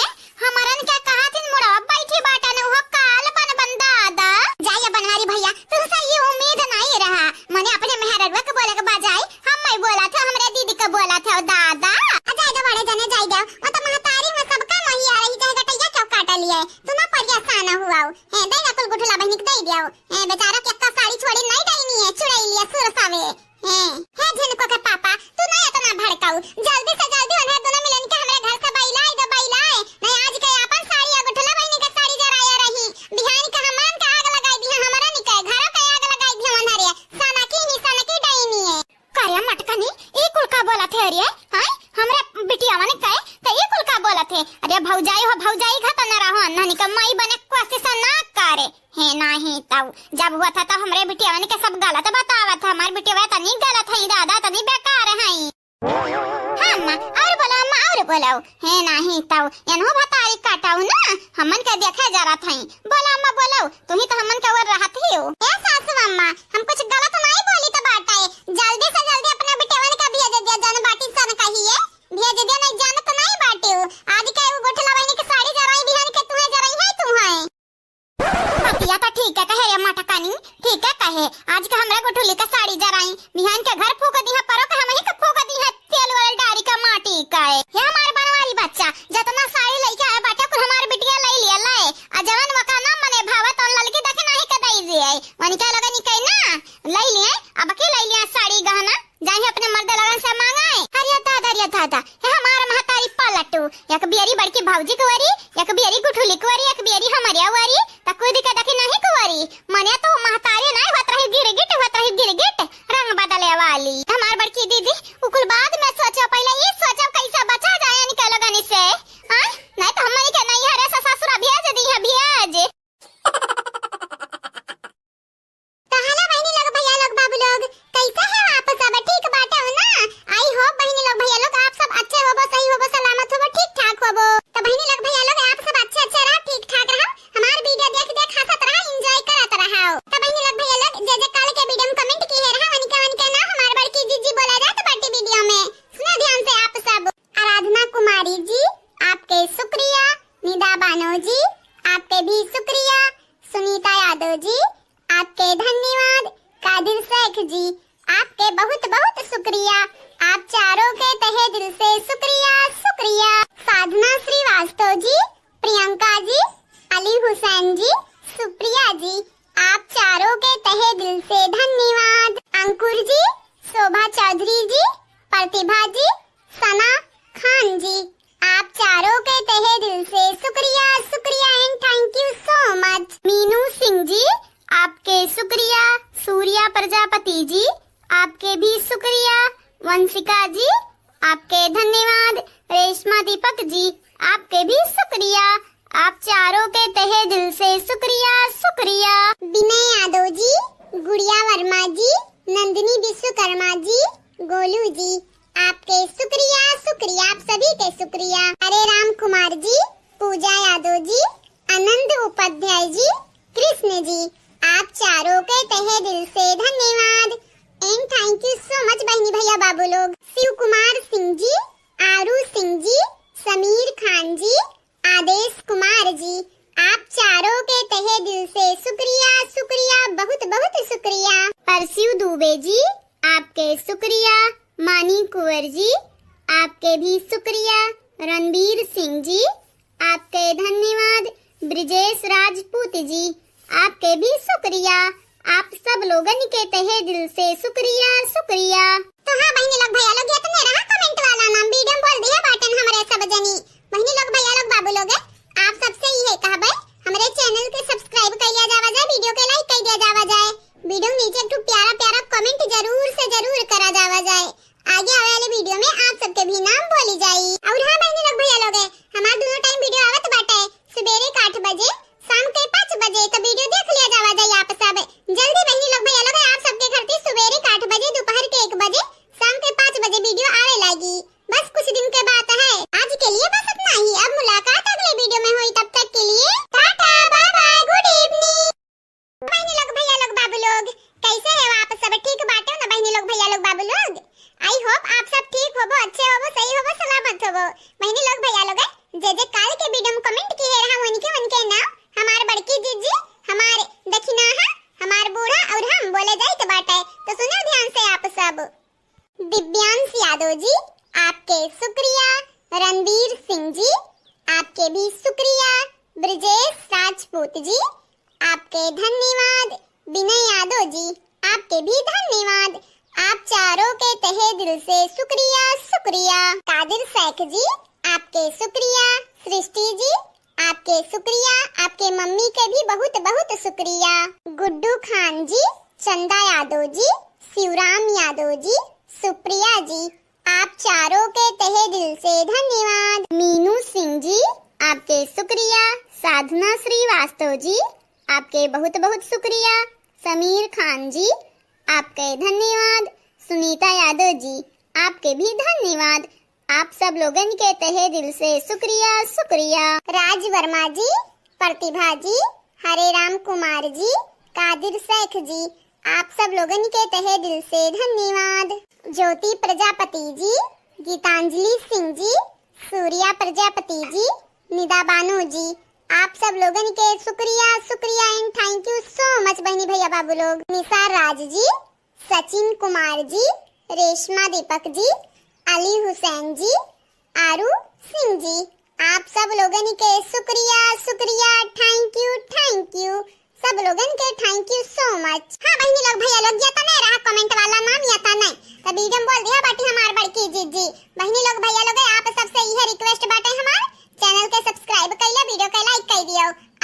हमरन के कहा दिन मुड़वा बैठी बाटन, उहो काल बन बन दादा। जाइए बनवारी भैया, तुमसे ये उम्मीद नहीं रहा। मने अपने मेहररुआ के बोले के बजाय हम मैं बोला था, हमरे दीदी के बोला था दादा। आ जाए दो बड़े जने, जाए दो। वो तो महतारी में सबका मोहिया रही, चाहे गटैया चौक काट लिए। तू ना परेशान हुआ। हे, दे ना कुल गुठला बहिनी के दे दियो। हे, बेचारा के एक्का साड़ी छोड़ी नहीं डैनी है, छुड़ैलिया सुर सावे। हे, हे झिनको के पापा, तू ना इतना भड़काऊ। जल्दी से जल्दी उन्हें दोनों मिलन के हमरे घर से बैलाए दो, बैलाए। नहीं आज के आपन साड़ी या गुठला बहिनी के साड़ी जराए रही। बिहान के हमरन के आग लगाई दिया, हमरन के घरों के आग लगाई दिया उन्हरे। सनकी ही सनकी डैनी है। करे मटकनी, ई कुल का बोलत है रे? हाय, हमरे बिटियावन के, त ई कुल का बोलत है? अरे भौजाई हो, भौजाई घतन रहो, अन्हनी के माई बने कोशिश ना करे। हे नाही तऊ, जब हुआ था तो हमरे बिटियावन के सब गलत बतावत है। हमार बिटिया तनी गलत है दादा, तनी बेकार है। हाँ अम्मा, और बोलो अम्मा, और बोलो। हे नाही तऊ, एनहो भतारी काटाऊ ना, हमन के देखे जरत है। बोलो अम्मा, बोलो, तू ही तो हमन के ओर रहत ही हो। ए सासू अम्मा, हम कुछ गलत नहीं बोली तो बाटे। जल्दी से जल्दी अपने बिटियावन के भेज दिया, जन बाटी सन कहिए। भेज दिया, नहीं जानत नहीं बाटे। आज के वो गोठला बहिनी के साड़ी जराई, बिहान के तुहे जराई है, तुहे। बतिया तो ठीक है कहे रे मटकानी, ठीक है कहे। आज के हमरा गुठुली का साड़ी जराई, बिहान के घर फूक दिहा, परो के हमही के फूक दिहा, तेल वेल डारी का माटी का है। हे हमार बनवारी बच्चा, जतना साड़ी लइके आए बाटे, कुल हमार बिटिया लई लिया, लए। आ जवन वका ना मने भावे, तौन ललकी दखिनही के दई दिए। वनिका लगनी कही ना, लई लिए, जी कुंवारी, एक बियरी गुठुली कुंवारी, एक बियरी हमरिया वारी, त कूद के देखी नहीं कुंवारी, मने तो महतारी नहीं होत रही गिरगिट, होत रही गिरगिट, रंग बदले वाली। हमार बड़की दीदी, उ कुल बाद में सोचो, पहले ई सोचो कैसे बचा जाए इनके लोगन से, हाँ? नहीं तो हमनी के नैहरे से ससुरा भेज दी है, भेज। तो हेलो बहिनी लोग, भैया लोग, बाबू लोग, कैसे हो आप सब? ठीक बाटे हो ना? I hope बहिनी लोग, भैया लोग, आप सब अच्छे होबो, सही होबो, सलामत होबो, ठीक ठाक होबो। तो बहिनी लोग, भैया लोग, आप सब अच्छे अच्छे रहो, ठीक ठाक रहो, हमार video देख देख हंसत रहो, enjoy करत रहो। तो बहिनी लोग, भैया लोग, जे जे काल के video में comment किए रहो, उनके उनके नाम हमार बड़की जीजी बोला जात बाटे video में। सुनो ध्यान से आप सब। आराधना कुमारी जी, आपके शुक्रिया। निदा बानो जी, आपके भी शुक्रिया। सुनीता यादव जी, आपके धन्यवाद। कादिर शेख जी, आपके बहुत बहुत शुक्रिया। आप चारों के तहे दिल से शुक्रिया, शुक्रिया। साधना श्रीवास्तव जी, प्रियंका जी, अली हुसैन जी, सुप्रिया जी, आप चारों के तहे दिल से धन्यवाद। अंकुर जी, शोभा चौधरी जी, प्रतिभा जी, सना खान जी, आप चारों के तहे दिल से शुक्रिया, शुक्रिया and thank you so much। मीनू सिंह जी, आपके शुक्रिया। सूर्या प्रजापति जी, आपके भी शुक्रिया। वंशिका जी, आपके धन्यवाद। रेशमा दीपक जी, आपके भी शुक्रिया। आप चारों के तहे दिल से शुक्रिया, शुक्रिया। विनय यादव जी, गुड़िया वर्मा जी, नंदिनी विश्वकर्मा जी, गोलू जी, आपके शुक्रिया, शुक्रिया, आप सभी के शुक्रिया। हरे राम कुमार जी, पूजा यादव जी, आनंद उपाध्याय जी, कृष्ण जी, आप चारों के तहे दिल से धन्यवाद and thank you so much बहिनी भैया बाबू लोग। शिव कुमार सिंह जी, आरू सिंह जी, समीर खान जी, आदेश कुमार जी, आप चारों के तहे दिल से शुक्रिया, शुक्रिया, बहुत बहुत शुक्रिया। परशु दुबे जी, आपके शुक्रिया। मानी कुंवर जी, आपके भी शुक्रिया। रणबीर सिंह जी, आपके धन्यवाद। ब्रिजेश राजपूत जी, आपके भी शुक्रिया। आप सब लोगन के तहे दिल से शुक्रिया, शुक्रिया। तो हाँ बहिनी लोग भैया लोग, इतने रहा comment वाला नाम, video में बोल दिया बाटन हमरे सब जनी। बहिनी लोग भैया लोग बाबू लोग, आप सबसे इहे कहबे, हमरे channel के subscribe कर लिया जावा जाए, video के like कर दिया जावा जाए, video में नीचे एक ठो प्यारा प्यारा comment जरूर से जरूर करा जावा जाए। आगे आवे वाले video में आप सबके भी नाम बोली जाई। और हाँ बहिनी लोग भैया लोग, हमार दोनों time video आवत बाटे, सुबेरे के आठ बजे, शाम के पाँच बजे, तो video देख लिया जावा जाई आप सब। जल्दी बहिनी लोग भैया लोग, आप सबके खातिर सुबेरे के आठ बजे, दोपहर के एक बजे, शाम के पाँच बजे video आवे लागी। बस कुछ दिन के बात है। आज के लिए बस इतना ही। अब मुलाकात अगले video में होई, तब तक के लिए टाटा, bye bye, good evening। बहिनी लोग, भैया लोग, बाबू लोग, कैसे हो आप सब? ठीक बाटे हो ना बहिनी लोग, भैया लोग, बाबू लोग? I hope आप सब ठीक होबो, अच्छे होबो, सही होबो, सलामत होबो। बहिनी लोग, भैया लोग, जे जे काल के video में comment किए रहा, उनके उनके नाम हमार बड़की जीजी, हमार दखिनाहा, हमार बूढ़ा और हम बोले जाइत बाटे। तो सुनो ध्यान से आप सब। दिव्यांश यादव जी, आपके शुक्रिया। रणवीर सिंह जी, आपके भी शुक्रिया। ब्रजेश राजपूत जी, आपके धन्यवाद। विनय यादव जी, आपके भी धन्यवाद। आप चारों के तहे दिल से शुक्रिया, शुक्रिया। कादिर शेख जी, आपके शुक्रिया। सृष्टि जी, आपके शुक्रिया, आपके मम्मी के भी बहुत बहुत शुक्रिया। गुड्डू खान जी, चंदा यादव जी, शिवराम यादव जी, सुप्रिया जी, आप चारों के तहे दिल से धन्यवाद। मीनू सिंह जी, आपके शुक्रिया। साधना श्रीवास्तव जी, आपके बहुत बहुत शुक्रिया। समीर खान जी, आपके धन्यवाद। सुनीता यादव जी, आपके भी धन्यवाद। आप सब लोगन के तहे दिल से शुक्रिया, शुक्रिया। राज वर्मा जी, प्रतिभा जी, हरे राम कुमार जी, कादिर शेख जी, आप सब लोगन के तहे दिल से धन्यवाद। ज्योति प्रजापति जी, गीतांजलि सिंह जी, सूर्या प्रजापति जी, निदा बानो जी, आप सब लोगन के शुक्रिया, शुक्रिया and thank you so much बहिनी भैया बाबू लोग। निसार राज जी, सचिन कुमार जी, रेशमा दीपक जी, अली हुसैन जी, आरू सिंह जी, आप सब लोगन के शुक्रिया, शुक्रिया, thank you, thank you, सब लोगन के thank you so much। हाँ बहिनी लोग, भैया लोग, ये तने रहा comment वाला नाम, ये तने। तो video में बोल दिया बाटी हमार बड़की जीजी। बहिनी लोग, भैया लोग, आप सबसे यह request बाटे हमार, channel के subscribe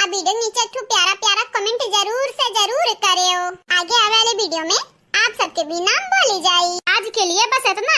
वीडियो के नीचे एक ठो प्यारा प्यारा कमेंट जरूर से जरूर करेओ। आगे आवे वाले वीडियो में आप सबके भी नाम बोली जाई। आज के लिए बस इतना